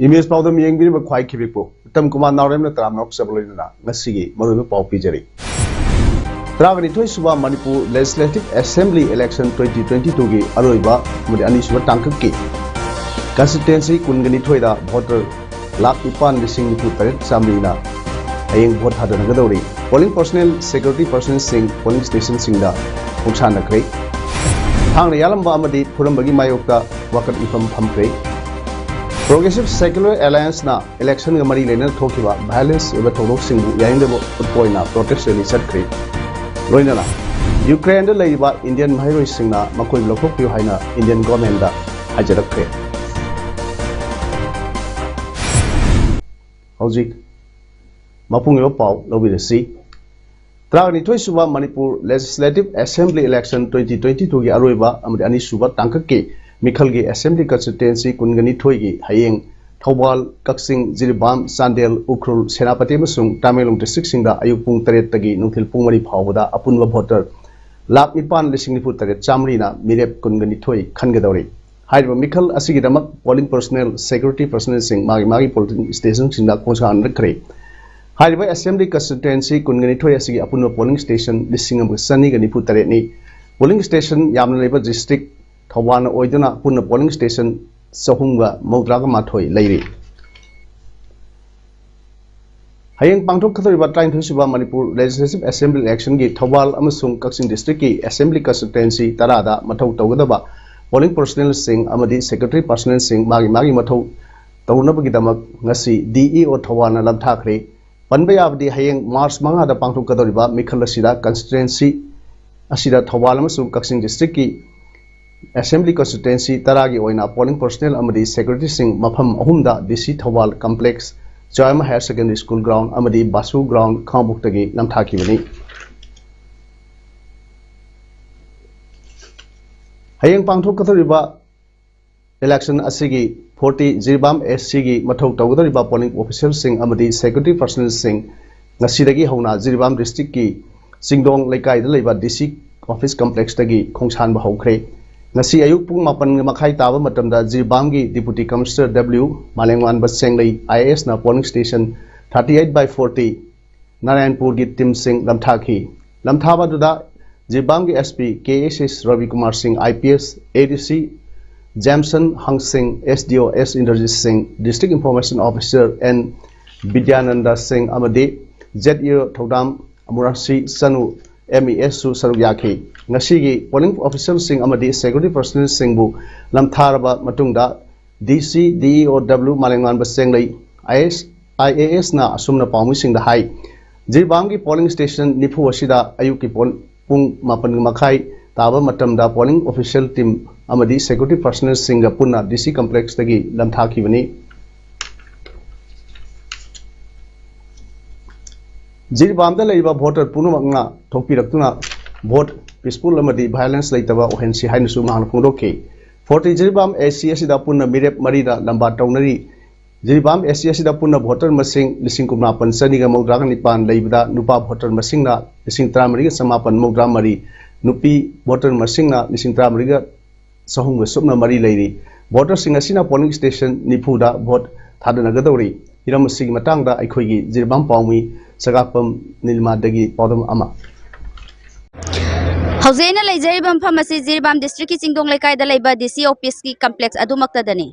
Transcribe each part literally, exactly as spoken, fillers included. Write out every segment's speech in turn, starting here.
Image ꯄꯥꯎꯗꯝ ꯌꯦꯡꯕꯤꯔꯤꯕ ꯈ꯭ꯋꯥꯏ ꯈꯤꯕꯤꯛꯄꯨ ꯎꯠꯇꯝ ꯀꯨꯃꯥꯔ ꯅꯥꯎꯔꯦꯝꯅ ꯇꯔꯥꯝꯅ ꯑꯣꯛꯆꯕ ꯂꯣꯏꯅꯅ ꯉꯁꯤꯒꯤ ꯃꯔꯨꯑꯣꯏꯕ ꯄꯥꯎ ꯄꯤꯖꯔꯤ꯫ ꯇꯔꯥꯒ ꯅꯤꯊꯣꯏ ꯁꯨꯕ Manipur Legislative Assembly Election twenty twenty-two ꯒꯤ ꯑꯔꯣꯏꯕ ꯑꯃꯗꯤ ꯑꯅꯤꯁꯨꯕ ꯇꯥꯡꯀꯛꯀꯤ constituency ꯀꯨꯟꯒ ꯅꯤꯊꯣꯏꯗ voter ꯂꯥꯈ ꯅꯤꯄꯥꯟ ꯂꯤꯁꯤꯡ ꯅꯤꯐꯨ ꯇꯔꯦꯠ ꯆꯥꯃꯔꯤꯅ ꯍꯌꯦꯡ vote ꯊꯥꯗꯅꯒꯗꯧꯔꯤ꯫ Polling personnel, security personnelꯁꯤꯡ polling stationꯁꯤꯡꯗ ꯈꯣꯡꯁꯥꯟꯅꯈ꯭ꯔꯦ꯫ ꯊꯥꯡꯅ ꯌꯥꯜꯂꯝꯕ ꯑꯃꯗꯤ ꯐꯨꯔꯝꯕꯒꯤ ꯃꯥꯌꯣꯛꯇ ꯋꯥꯀꯠ ꯃꯤꯐꯝ ꯐꯝꯈ꯭ꯔꯦ꯫ Progressive Secular Allianceꯅ electionꯒ ꯃꯔꯤ ꯂꯩꯅꯅ ꯊꯣꯛꯈꯤꯕ violence ꯑꯣꯏꯕ ꯊꯧꯗꯣꯛꯁꯤꯡꯕꯨ ꯌꯥꯅꯤꯡꯗꯕ ꯎꯠꯄ ꯑꯣꯏꯅ protest rally ꯆꯠꯈ꯭ꯔꯦ꯫ ꯂꯣꯏꯅꯅ ꯌꯨꯀ꯭ꯔꯦꯟꯗ ꯂꯩꯔꯤꯕ Indian ꯃꯍꯩꯔꯣꯏꯁꯤꯡꯅ ꯃꯈꯣꯏꯕꯨ ꯂꯧꯊꯣꯛꯄꯤꯌꯨ ꯍꯥꯏꯅ Indian governmentꯗ ꯍꯥꯏꯖꯔꯛꯈ꯭ꯔꯦ꯫ ꯍꯧꯖꯤꯛ ꯃꯄꯨꯡ ꯑꯣꯏꯕ ꯄꯥꯎ ꯂꯧꯕꯤꯔꯁꯤ꯫ ꯇꯔꯥꯅꯤꯊꯣꯏ ꯁꯨꯕ Manipur Legislative Assembly Election twenty twenty-twoꯒꯤ ꯑꯔꯣꯏꯕ ꯑꯃꯗꯤ ꯑꯅꯤꯁꯨꯕ ꯇꯥꯡꯀꯛꯀꯤ ꯃꯤꯈꯜꯒꯤ Assembly constituency ꯀꯨꯟꯒ ꯅꯤꯊꯣꯏꯒꯤ ꯍꯌꯦꯡ ꯊꯧꯕꯥꯜ, ꯀꯛꯆꯤꯡ, ꯖꯤꯔꯤꯕꯥꯝ, ꯆꯥꯟꯗꯦꯜ, ꯎꯈ꯭ꯔꯨꯜ, ꯁꯦꯅꯥꯄꯇꯤ ꯑꯃꯁꯨꯡ ꯇꯃꯦꯡꯂꯣꯡ districtꯁꯤꯡꯗ ꯑꯌꯨꯛ ꯄꯨꯡ ꯇꯔꯦꯠꯇꯒꯤ ꯅꯨꯡꯊꯤꯜ ꯄꯨꯡ ꯃꯔꯤ ꯐꯥꯎꯕꯗ ꯑꯄꯨꯟꯕ voter ꯂꯥꯈ ꯅꯤꯄꯥꯟ ꯂꯤꯁꯤꯡ ꯅꯤꯐꯨ ꯇꯔꯦꯠ ꯆꯥꯃꯔꯤꯅ ꯃꯤꯔꯦꯞ ꯀꯨꯟꯒ ꯅꯤꯊꯣꯏ ꯈꯟꯒꯗꯧꯔꯤ꯫ ꯍꯥꯏꯔꯤꯕ ꯃꯤꯈꯜ ꯑꯁꯤꯒꯤꯗꯃꯛ polling personnel, security personnelꯁꯤꯡ ꯃꯥꯒꯤ ꯃꯥꯒꯤ polling stationꯁꯤꯡꯗ ꯈꯣꯡꯁꯥꯟꯅꯈ꯭ꯔꯦ꯫ ꯍꯥꯏꯔꯤꯕ Assembly constituency ꯀꯨꯟꯒ ꯅꯤꯊꯣꯏ ꯑꯁꯤꯒꯤ ꯑꯄꯨꯟꯕ polling station ꯂꯤꯁꯤꯡ ꯑꯃꯒ ꯆꯅꯤꯒ ꯅꯤꯐꯨ ꯇꯔꯦꯠꯅꯤ꯫ Polling station ꯌꯥꯝꯅ ꯂꯩꯕ district ꯊꯧꯕꯥꯜꯅ ꯑꯣꯏꯗꯨꯅ ꯄꯨꯟꯅ polling station ꯆꯍꯨꯝꯒ ꯃꯧꯗ꯭ꯔꯥꯒ ꯃꯥꯊꯣꯏ ꯂꯩꯔꯤ꯫ ꯍꯌꯦꯡ ꯄꯥꯡꯊꯣꯛꯀꯗꯧꯔꯤꯕ ꯇꯔꯥꯅꯤꯊꯣꯏ ꯁꯨꯕ ꯃꯅꯤꯄꯨꯔ Legislative Assembly electionꯒꯤ ꯊꯧꯕꯥꯜ ꯑꯃꯁꯨꯡ ꯀꯛꯆꯤꯡ districtꯀꯤ Assembly constituency ꯇꯔꯥꯗ ꯃꯊꯧ ꯇꯧꯒꯗꯕ polling personnelꯁꯤꯡ ꯑꯃꯗꯤ security personnelꯁꯤꯡ ꯃꯥꯒꯤ ꯃꯥꯒꯤ ꯃꯊꯧ ꯇꯧꯅꯕꯒꯤꯗꯃꯛ ꯉꯁꯤ DEO ꯊꯧꯕꯥꯜꯅ ꯂꯝꯊꯥꯈ꯭ꯔꯦ꯫ ꯄꯟꯕ ꯌꯥꯕꯗꯤ ꯍꯌꯦꯡ March ꯃꯉꯥꯗ ꯄꯥꯡꯊꯣꯛꯀꯗꯧꯔꯤꯕ ꯃꯤꯈꯜ ꯑꯁꯤꯗ constituency ꯑꯁꯤꯗ ꯊꯧꯕꯥꯜ ꯑꯃꯁꯨꯡ ꯀꯛꯆꯤꯡ districtꯀꯤ ꯑꯦꯁꯦꯝꯕ꯭ꯂꯤ ꯀꯟꯁꯇꯤꯇ꯭ꯋꯦꯟꯁꯤ ꯇꯔꯥꯒꯤ ꯑꯣꯏꯅ ꯄꯣꯂꯤꯡ ꯄꯔꯁꯣꯅꯦꯜ ꯑꯃꯗꯤ ꯁꯦꯀ꯭ꯌꯨꯔꯤꯇꯤꯁꯤꯡ ꯃꯐꯝ ꯑꯍꯨꯝꯗ ꯗꯤ ꯁꯤ ꯊꯧꯕꯥꯜ ꯀꯝꯄ꯭ꯂꯦꯛꯁ, ꯆꯣꯌꯥꯃ ꯍꯥꯌꯔ ꯁꯦꯀꯦꯟꯗꯔꯤ ꯁ꯭ꯀꯨꯜ ꯒ꯭ꯔꯥꯎꯟ ꯑꯃꯗꯤ ꯕꯥꯁꯨ ꯒ꯭ꯔꯥꯎꯟ ꯈꯥꯉꯕꯣꯛꯇꯒꯤ ꯅꯝꯊꯥꯈꯤꯕꯅꯤ꯫ ꯍꯌꯦꯡ ꯄꯥꯡꯊꯣꯛꯀꯗꯧꯔꯤꯕ ꯏꯂꯦꯛꯁꯟ ꯑꯁꯤꯒꯤ ꯐꯣꯔꯇꯤ ꯖꯤꯔꯤꯕꯥꯝ ꯑꯦꯁꯁꯤꯒꯤ ꯃꯊꯧ ꯇꯧꯒꯗꯧꯔꯤꯕ ꯄꯣꯂꯤꯡ ꯑꯣꯐꯤꯁꯤꯌꯦꯜꯁꯤꯡ ꯑꯃꯗꯤ ꯁꯦꯀ꯭ꯌꯨꯔꯤꯇꯤ ꯄꯔꯁꯣꯅꯦꯜꯁꯤꯡ ꯉꯁꯤꯗꯒꯤ ꯍꯧꯅ ꯖꯤꯔꯤꯕꯥꯝ ꯗꯤꯁꯇ꯭ꯔꯤꯛꯀꯤ ꯆꯤꯡꯗꯣꯡ ꯂꯩꯀꯥꯏꯗ ꯂꯩꯕ ꯗꯤ ꯁꯤ ꯑꯣꯐꯤꯁ ꯀꯝꯄ꯭ꯂꯦꯛꯁꯇꯒꯤ ꯈꯣꯡꯁꯥꯟꯕ ꯍꯧꯈ꯭ꯔꯦ꯫ ꯉꯁꯤ ꯑꯌꯨꯛ ꯄꯨꯡ ꯃꯥꯄꯟ ꯃꯈꯥꯏ ꯇꯥꯕ ꯃꯇꯝꯗ ꯖꯤꯔꯤꯕꯥꯝꯒꯤ deputy commissioner W Malemnganba Chenglei I A ꯑꯦꯁꯅ polling station thirty eight by forty ꯅꯥꯔꯥꯌꯟꯄꯨꯔꯒꯤ ꯇꯤꯝꯁꯤꯡ ꯂꯝꯊꯥꯈꯤ꯫ ꯂꯝꯊꯥꯕ ꯑꯗꯨꯗ ꯖꯤꯔꯤꯕꯥꯝꯒꯤ ꯑꯦꯁ ꯄꯤ ꯀꯦ ꯑꯦꯁ ꯑꯦꯁ ꯔꯕꯤꯀꯨꯃꯥꯔ ꯁꯤꯡ ꯑꯥꯏ ꯄꯤ ꯑꯦꯁ, ꯑꯦ ꯗꯤ ꯁꯤ ꯖꯦꯝꯁꯟ ꯍꯪꯁꯤꯡ, ꯑꯦꯁ ꯗꯤ ꯑꯣ ꯑꯦꯁ ꯏꯟꯗ꯭ꯔꯖꯤꯠ ꯁꯤꯡ, district information officer and Bidyananda ꯁꯤꯡ ꯑꯃꯗꯤ ꯖꯦꯠ ꯏ ꯑꯣ ꯊꯧꯗꯥꯝ ꯃꯨꯔꯥꯁꯤ ꯆꯅꯨ ꯑꯦꯝ ꯏ ꯑꯦꯁꯁꯨ ꯁꯔꯨꯛ ꯌꯥꯈꯤ꯫ ꯉꯁꯤꯒꯤ ꯄꯣꯂꯤꯡ ꯑꯣꯐꯤꯁꯤꯌꯦꯜꯁꯤꯡ ꯑꯃꯗꯤ ꯁꯦꯀ꯭ꯌꯨꯔꯤꯇꯤ ꯄꯔꯁꯣꯅꯦꯜꯁꯤꯡꯕꯨ ꯂꯝꯊꯥꯔꯕ ꯃꯇꯨꯡꯗ ꯗꯤ ꯁꯤ ꯗꯤ ꯏ ꯑꯣ W Malemnganba Chenglei I A S, I A ꯑꯦꯁꯅ ꯑꯁꯨꯝꯅ ꯄꯥꯎꯃꯤꯁꯤꯡꯗ ꯍꯥꯏ, ꯖꯤꯔꯤꯕꯥꯝꯒꯤ ꯄꯣꯂꯤꯡ ꯁ꯭ꯇꯦꯁꯟ ꯅꯤꯐꯨ ꯑꯁꯤꯗ ꯑꯌꯨꯛꯀꯤ ꯄꯣꯜ-, ꯄꯨꯡ ꯃꯥꯄꯟ ꯃꯈꯥꯏ ꯇꯥꯕ ꯃꯇꯝꯗ ꯄꯣꯂꯤꯡ ꯑꯣꯐꯤꯁꯤꯌꯦꯜ ꯇꯤꯝ ꯑꯃꯗꯤ ꯁꯦꯀ꯭ꯌꯨꯔꯤꯇꯤ ꯄꯔꯁꯣꯅꯦꯜꯁꯤꯡꯒ ꯄꯨꯟꯅ ꯗꯤ ꯁꯤ ꯀꯝꯄ꯭ꯂꯦꯛꯁꯇꯒꯤ ꯂꯝꯊꯥꯈꯤꯕꯅꯤ꯫ ꯖꯤꯔꯤꯕꯥꯝꯗ ꯂꯩꯔꯤꯕ ꯚꯣꯇꯔ ꯄꯨꯝꯅꯃꯛꯅ ꯊꯣꯛꯄꯤꯔꯛꯇꯨꯅ ꯚꯣꯠ ꯄꯤꯁꯐꯨꯜ ꯑꯃꯗꯤ ꯚꯥꯏꯑꯣꯂꯦꯟꯁ ꯂꯩꯇꯕ ꯑꯣꯏꯍꯟꯁꯤ ꯍꯥꯏꯅꯁꯨ ꯃꯍꯥꯛꯅ ꯐꯣꯡꯗꯣꯛꯈꯤ꯫ ꯐꯣꯔꯇꯤ ꯖꯤꯔꯤꯕꯥꯝ ꯑꯦꯁ ꯁꯤ ꯑꯁꯤꯗ ꯄꯨꯟꯅ ꯃꯤꯔꯦꯞ ꯃꯔꯤꯗ ꯂꯝꯕꯥ ꯇꯧꯅꯔꯤ꯫ ꯖꯤꯔꯤꯕꯥꯝ ꯑꯦꯁ ꯁꯤ ꯑꯁꯤꯗ ꯄꯨꯟꯅ ꯚꯣꯇꯔ ꯃꯁꯤꯡ ꯂꯤꯁꯤꯡ ꯀꯨꯟꯃꯥꯄꯟ ꯆꯅꯤꯒ ꯃꯧꯗ꯭ꯔꯥꯒ ꯅꯤꯄꯥꯟ ꯂꯩꯕꯗ ꯅꯨꯄꯥ ꯚꯣꯇꯔ ꯃꯁꯤꯡꯅ ꯂꯤꯁꯤꯡ ꯇꯔꯥꯃꯔꯤꯒ ꯆꯃꯥꯄꯟ ꯃꯧꯗ꯭ꯔꯥ ꯃꯔꯤ, ꯅꯨꯄꯤ ꯚꯣꯇꯔ ꯃꯁꯤꯡꯅ ꯂꯤꯁꯤꯡ ꯇꯔꯥꯃꯔꯤꯒ ꯆꯍꯨꯝꯒ ꯁꯨꯞꯅ ꯃꯔꯤ ꯂꯩꯔꯤ꯫ ꯚꯣꯇꯔꯁꯤꯡ ꯑꯁꯤꯅ ꯄꯣꯂꯤꯡ ꯁ꯭ꯇꯦꯁꯟ ꯅꯤꯐꯨꯗ ꯚꯣꯠ ꯊꯥꯗꯅꯒꯗꯧꯔꯤ꯫ ꯍꯤꯔꯝ ꯑꯁꯤꯒꯤ ꯃꯇꯥꯡꯗ ꯑꯩꯈꯣꯏꯒꯤ ꯖꯤꯔꯤꯕꯥꯝ ꯄꯥꯎꯃꯤ ꯁꯒꯥꯛꯄꯝ ꯅꯤꯂꯤꯃꯥꯗꯒꯤ ꯄꯥꯎꯗꯝ ꯑꯃ꯫ ꯍꯧꯖꯤꯛ ꯑꯩꯅ ꯂꯩꯖꯔꯤꯕ ꯃꯐꯝ ꯑꯁꯤ ꯖꯤꯔꯤꯕꯥꯝ ꯗꯤꯁꯇ꯭ꯔꯤꯛꯀꯤ ꯆꯤꯡꯗꯣꯡ ꯂꯩꯀꯥꯏꯗ ꯂꯩꯕ ꯗꯤ ꯁꯤ ꯑꯣꯐꯤꯁꯀꯤ ꯀꯝꯄ꯭ꯂꯦꯛꯁ ꯑꯗꯨꯃꯛꯇꯗꯅꯤ꯫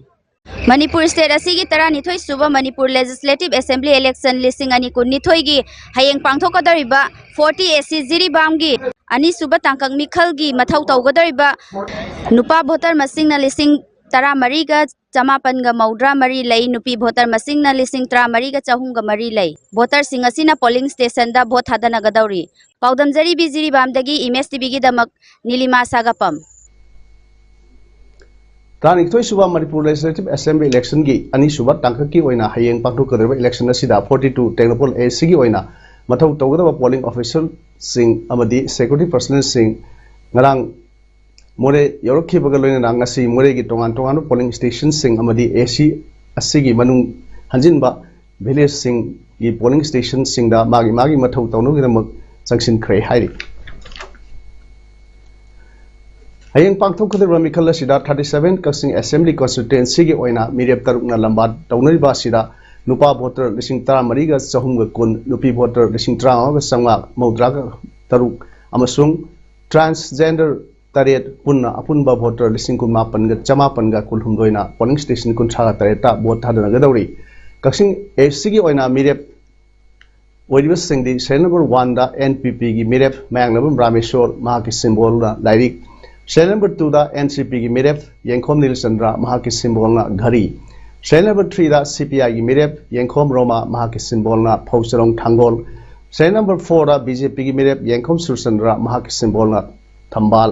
ꯃꯅꯤꯄꯨꯔ ꯁ꯭ꯇꯦꯠ ꯑꯁꯤꯒꯤ ꯇꯔꯥꯅꯤꯊꯣꯏ ꯁꯨꯕ ꯃꯅꯤꯄꯨꯔ ꯂꯦꯖꯤꯁꯂꯦꯇꯤꯚ ꯑꯦꯁꯦꯝꯕ꯭ꯂꯤ ꯏꯂꯦꯛꯁꯟ ꯂꯤꯁꯤꯡ ꯑꯅꯤ ꯀꯨꯟꯅꯤꯊꯣꯏꯒꯤ ꯍꯌꯦꯡ ꯄꯥꯡꯊꯣꯛꯀꯗꯧꯔꯤꯕ ꯐꯣꯔꯇꯤ ꯑꯦꯁ ꯁꯤ ꯖꯤꯔꯤꯕꯥꯝꯒꯤ ꯑꯅꯤꯁꯨꯕ ꯇꯥꯡꯀꯛ ꯃꯤꯈꯜꯒꯤ ꯃꯊꯧ ꯇꯧꯒꯗꯧꯔꯤꯕ ꯅꯨꯄꯥ ꯚꯣꯇꯔ ꯃꯁꯤꯡꯅ ꯂꯤꯁꯤꯡ ꯇꯔꯥꯃꯔꯤꯒ ꯆꯃꯥꯄꯟꯒ ꯃꯧꯗ꯭ꯔꯥ ꯃꯔꯤ ꯂꯩ, ꯅꯨꯄꯤ ꯚꯣꯇꯔ ꯃꯁꯤꯡꯅ ꯂꯤꯁꯤꯡ ꯇꯔꯥꯃꯔꯤꯒ ꯆꯍꯨꯝꯒ ꯃꯔꯤ ꯂꯩ꯫ ꯚꯣꯇꯔꯁꯤꯡ ꯑꯁꯤꯅ ꯄꯣꯂꯤꯡ ꯁ꯭ꯇꯦꯁꯟꯗ ꯚꯣꯠ ꯊꯥꯗꯅꯒꯗꯧꯔꯤ꯫ ꯄꯥꯎꯗꯝꯖꯔꯤꯕꯤ ꯖꯤꯔꯤꯕꯥꯝꯗꯒꯤ ꯏꯃꯦꯖ ꯇꯤꯚꯤꯒꯤꯗꯃꯛ ꯅꯤꯂꯤꯃꯥ ꯁꯥꯒꯥꯄꯝ꯫ ꯇꯔꯥꯅꯤꯊꯣꯏ ꯁꯨꯕ ꯃꯅꯤꯄꯨꯔ ꯂꯦꯖꯤꯁꯂꯦꯇꯤꯚ ꯑꯦꯁꯦꯝꯕ꯭ꯂꯤ ꯏꯂꯦꯛꯁꯟꯒꯤ ꯑꯅꯤꯁꯨꯕ ꯇꯥꯡꯀꯛꯀꯤ ꯑꯣꯏꯅ ꯍꯌꯦꯡ ꯄꯥꯡꯊꯣꯛꯀꯗꯧꯔꯤꯕ ꯏꯂꯦꯛꯁꯟ ꯑꯁꯤꯗ ꯐꯣꯔꯇꯤ ꯇꯨ ꯇꯦꯡꯅꯧꯄꯜ ꯑꯦ ꯁꯤꯒꯤ ꯑꯣꯏꯅ ꯃꯊꯧ ꯇꯧꯒꯗꯕ ꯄꯣꯂꯤꯡ ꯑꯣꯐꯤꯁꯔꯁꯤꯡ ꯑꯃꯗꯤ ꯁꯦꯀ꯭ꯌꯨꯔꯤꯇꯤ ꯄꯔꯁꯅꯦꯜꯁꯤꯡ ꯉꯔꯥꯡ ꯃꯣꯔꯦ ꯌꯧꯔꯛꯈꯤꯕꯒ ꯂꯣꯏꯅꯅ ꯉꯁꯤ ꯃꯣꯔꯦꯒꯤ ꯇꯣꯉꯥꯟ ꯇꯣꯉꯥꯟꯕ ꯄꯣꯂꯤꯡ ꯁ꯭ꯇꯦꯁꯟꯁꯤꯡ ꯑꯃꯗꯤ ꯑꯦ ꯁꯤ ꯑꯁꯤꯒꯤ ꯃꯅꯨꯡ ꯍꯟꯖꯤꯟꯕ ꯚꯤꯂꯦꯖꯁꯤꯡꯒꯤ ꯄꯣꯂꯤꯡ ꯁ꯭ꯇꯦꯁꯟꯁꯤꯡꯗ ꯃꯥꯒꯤ ꯃꯥꯒꯤ ꯃꯊꯧ ꯇꯧꯅꯕꯒꯤꯗꯃꯛ ꯆꯪꯁꯤꯟꯈ꯭ꯔꯦ ꯍꯥꯏꯔꯤ꯫ ꯍꯌꯦꯡ ꯄꯥꯡꯊꯣꯛꯀꯗꯧꯔꯤꯕ ꯃꯤꯈꯜ ꯑꯁꯤꯗ ꯊꯥꯔꯇꯤ ꯁꯚꯦꯟ ꯀꯛꯆꯤꯡ ꯑꯦꯁꯦꯝꯕ꯭ꯂꯤ ꯀꯣꯟꯁꯇꯤꯇ꯭ꯋꯦꯟꯁꯤꯒꯤ ꯑꯣꯏꯅ ꯃꯤꯔꯦꯞ ꯇꯔꯨꯛꯅ ꯂꯝꯕꯥ ꯇꯧꯅꯔꯤꯕ ꯑꯁꯤꯗ ꯅꯨꯄꯥ ꯚꯣꯇꯔ ꯂꯤꯁꯤꯡ ꯇꯔꯥꯃꯔꯤꯒ ꯆꯍꯨꯝꯒ ꯀꯨꯟ, ꯅꯨꯄꯤ ꯚꯣꯇꯔ ꯂꯤꯁꯤꯡ ꯇꯔꯥꯃꯉꯥꯒ ꯆꯥꯝꯃꯉꯥ ꯃꯧꯗ꯭ꯔꯥꯒ ꯇꯔꯨꯛ ꯑꯃꯁꯨꯡ ꯇ꯭ꯔꯥꯟꯁꯖꯦꯟꯗꯔ ꯇꯔꯦꯠ ꯄꯨꯟꯅ ꯑꯄꯨꯟꯕ ꯚꯣꯇꯔ ꯂꯤꯁꯤꯡ ꯀꯨꯟꯃꯥꯄꯟꯒ ꯆꯃꯥꯄꯟꯒ ꯀꯨꯟꯍꯨꯝꯗꯣꯏꯅ ꯄꯣꯂꯤꯡ ꯁ꯭ꯇꯦꯁꯟ ꯀꯨꯟꯊ꯭ꯔꯥꯒ ꯇꯔꯦꯠꯇ ꯚꯣꯠ ꯊꯥꯗꯅꯒꯗꯧꯔꯤ꯫ ꯀꯛꯆꯤꯡ ꯑꯦ ꯁꯤꯒꯤ ꯑꯣꯏꯅ ꯃꯤꯔꯦꯞ ꯑꯣꯏꯔꯤꯕꯁꯤꯡꯗꯤ ꯁꯦꯔꯤꯌꯦꯜ ꯅꯝꯕꯔ ꯋꯥꯟꯗ ꯑꯦꯟ ꯄꯤ ꯄꯤꯒꯤ ꯃꯤꯔꯦꯞ ꯃꯌꯥꯡꯂꯝꯕꯝ ꯔꯥꯃꯦꯁꯣꯔ, ꯃꯍꯥꯛꯀꯤ ꯁꯤꯝꯕꯣꯜꯅ ꯂꯥꯏꯔꯤꯛ꯫ ꯁꯦꯔꯤꯌꯦꯜ ꯅꯝꯕꯔ ꯇꯨꯗ ꯑꯦꯟ ꯁꯤ ꯄꯤꯒꯤ ꯃꯤꯔꯦꯞ ꯌꯦꯡꯈꯣꯝ ꯅꯤꯜꯆꯟꯗ꯭ꯔ, ꯃꯍꯥꯛꯀꯤ ꯁꯤꯝꯕꯣꯜꯅ ꯘꯔꯤ꯫ ꯁꯦꯔꯤꯌꯦꯜ ꯅꯝꯕꯔ ꯊ꯭ꯔꯤꯗ ꯁꯤ ꯄꯤ ꯑꯥꯏꯒꯤ ꯃꯤꯔꯦꯞ ꯌꯦꯡꯈꯣꯝ ꯔꯣꯃꯥ, ꯃꯍꯥꯛꯀꯤ ꯁꯤꯝꯕꯣꯜꯅ ꯐꯧꯆꯔꯣꯡ ꯊꯥꯡꯒꯣꯜ꯫ ꯁꯦꯔꯤꯌꯦꯜ ꯅꯝꯕꯔ ꯐꯣꯔꯗ ꯕꯤ ꯖꯦ ꯄꯤꯒꯤ ꯃꯤꯔꯦꯞ ꯌꯦꯡꯈꯣꯝ ꯁꯨꯔꯆꯟꯗ꯭ꯔ, ꯃꯍꯥꯛꯀꯤ ꯁꯤꯝꯕꯣꯜꯅ ꯊꯝꯕꯥꯜ꯫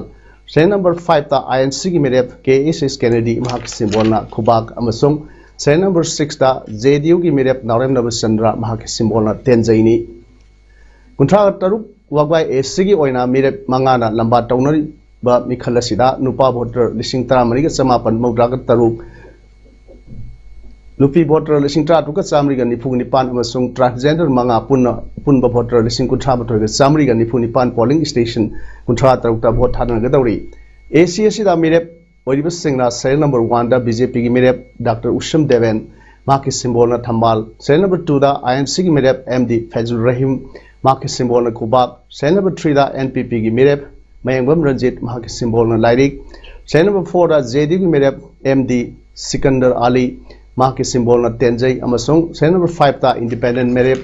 ꯁꯦꯔꯤꯌꯦꯜ ꯅꯝꯕꯔ ꯐꯥꯏꯚꯇ ꯑꯥꯏ ꯑꯦꯟ ꯁꯤꯒꯤ ꯃꯤꯔꯦꯞ ꯀꯦ ꯑꯦꯁ ꯑꯦꯁ ꯀꯦꯅꯦꯗꯤ, ꯃꯍꯥꯛꯀꯤ ꯁꯤꯝꯕꯣꯜꯅ ꯈꯨꯕꯥꯛ, ꯑꯃꯁꯨꯡ ꯁꯦꯔꯤꯌꯦꯜ ꯅꯝꯕꯔ ꯁꯤꯛꯁꯇ ꯖꯦ ꯗꯤ ꯌꯨꯒꯤ ꯃꯤꯔꯦꯞ ꯅꯥꯎꯔꯦꯝ ꯅꯕꯆꯟꯗ꯭ꯔ, ꯃꯍꯥꯛꯀꯤ ꯁꯤꯝꯕꯣꯜꯅ ꯇꯦꯟꯖꯩꯅꯤ꯫ ꯀꯨꯟꯊ꯭ꯔꯥ ꯇꯔꯨꯛ ꯋꯥꯒꯥꯏ ꯑꯦ ꯁꯤꯒꯤ ꯑꯣꯏꯅ ꯃꯤꯔꯦꯞ ꯃꯉꯥꯅ ꯂꯝꯕꯥ ꯇꯧꯅꯔꯤꯕ ꯃꯤꯈꯜ ꯑꯁꯤꯗ ꯅꯨꯄꯥ ꯚꯣꯇꯔ ꯂꯤꯁꯤꯡ ꯇꯔꯥꯃꯔꯤꯒ ꯆꯃꯥꯄꯟ ꯃꯧꯗ꯭ꯔꯥꯒ ꯇꯔꯨꯛ, ꯅꯨꯄꯤ ꯚꯣꯇꯔ ꯂꯤꯁꯤꯡ ꯇꯔꯥꯇꯔꯨꯛꯀ ꯆꯥꯃꯔꯤꯒ ꯅꯤꯐꯨ ꯅꯤꯄꯥꯟ ꯑꯃꯁꯨꯡ ꯇ꯭ꯔꯥꯟꯁꯖꯦꯟꯗꯔ ꯃꯉꯥ ꯄꯨꯟꯅ ꯑꯄꯨꯟꯕ ꯚꯣꯇꯔ ꯂꯤꯁꯤꯡ ꯀꯨꯟꯊ꯭ꯔꯥ ꯃꯥꯊꯣꯏꯒ ꯆꯥꯃꯔꯤꯒ ꯅꯤꯐꯨ ꯅꯤꯄꯥꯟ ꯄꯣꯂꯤꯡ ꯁ꯭ꯇꯦꯁꯟ ꯀꯨꯟꯊ꯭ꯔꯥ ꯇꯔꯨꯛꯇ ꯚꯣꯠ ꯊꯥꯗꯅꯒꯗꯧꯔꯤ꯫ ꯑꯦ ꯁꯤ ꯑꯁꯤꯗ ꯃꯤꯔꯦꯞ ꯑꯣꯏꯔꯤꯕꯁꯤꯡꯅ ꯁꯦꯔꯤꯌꯦꯜ ꯅꯝꯕꯔ ꯋꯥꯟꯗ ꯕꯤ ꯖꯦ ꯄꯤꯒꯤ ꯃꯤꯔꯦꯞ ꯗꯥꯛꯇꯔ ꯎꯁꯝ ꯗꯦꯕꯦꯟ, ꯃꯍꯥꯛꯀꯤ ꯁꯤꯝꯕꯣꯜꯅ ꯊꯝꯕꯥꯜ꯫ ꯁꯦꯔꯤꯌꯦꯜ ꯅꯝꯕꯔ ꯇꯨꯗ ꯑꯥꯏ ꯑꯦꯟ ꯁꯤꯒꯤ ꯃꯤꯔꯦꯞ ꯑꯦꯝ ꯗꯤ ꯐꯩꯖꯨꯔ ꯔꯍꯤꯝ, ꯃꯍꯥꯛꯀꯤ ꯁꯤꯝꯕꯣꯜꯅ ꯈꯨꯕꯥꯛ꯫ ꯁꯦꯔꯤꯌꯦꯜ ꯅꯝꯕꯔ ꯊ꯭ꯔꯤꯗ ꯑꯦꯟ ꯄꯤ ꯄꯤꯒꯤ ꯃꯤꯔꯦꯞ ꯃꯌꯦꯡꯕꯝ ꯔꯟꯖꯤꯠ, ꯃꯍꯥꯛꯀꯤ ꯁꯤꯝꯕꯣꯜꯅ ꯂꯥꯏꯔꯤꯛ꯫ ꯁꯦꯔꯤꯌꯦꯜ ꯅꯝꯕꯔ ꯐꯣꯔꯗ ꯖꯦ ꯗꯤ ꯌꯨꯒꯤ ꯃꯤꯔꯦꯞ ꯑꯦꯝ ꯗꯤ ꯁꯤꯀꯟꯗꯔ ꯑꯂꯤ, ꯃꯍꯥꯛꯀꯤ ꯁꯤꯝꯕꯣꯜꯅ ꯇꯦꯟꯖꯩ, ꯑꯃꯁꯨꯡ ꯁꯦꯔꯤꯌꯦꯜ ꯅꯝꯕꯔ ꯐꯥꯏꯚꯇ ꯏꯟꯗꯤꯄꯦꯟꯗꯦꯟ ꯃꯤꯔꯦꯞ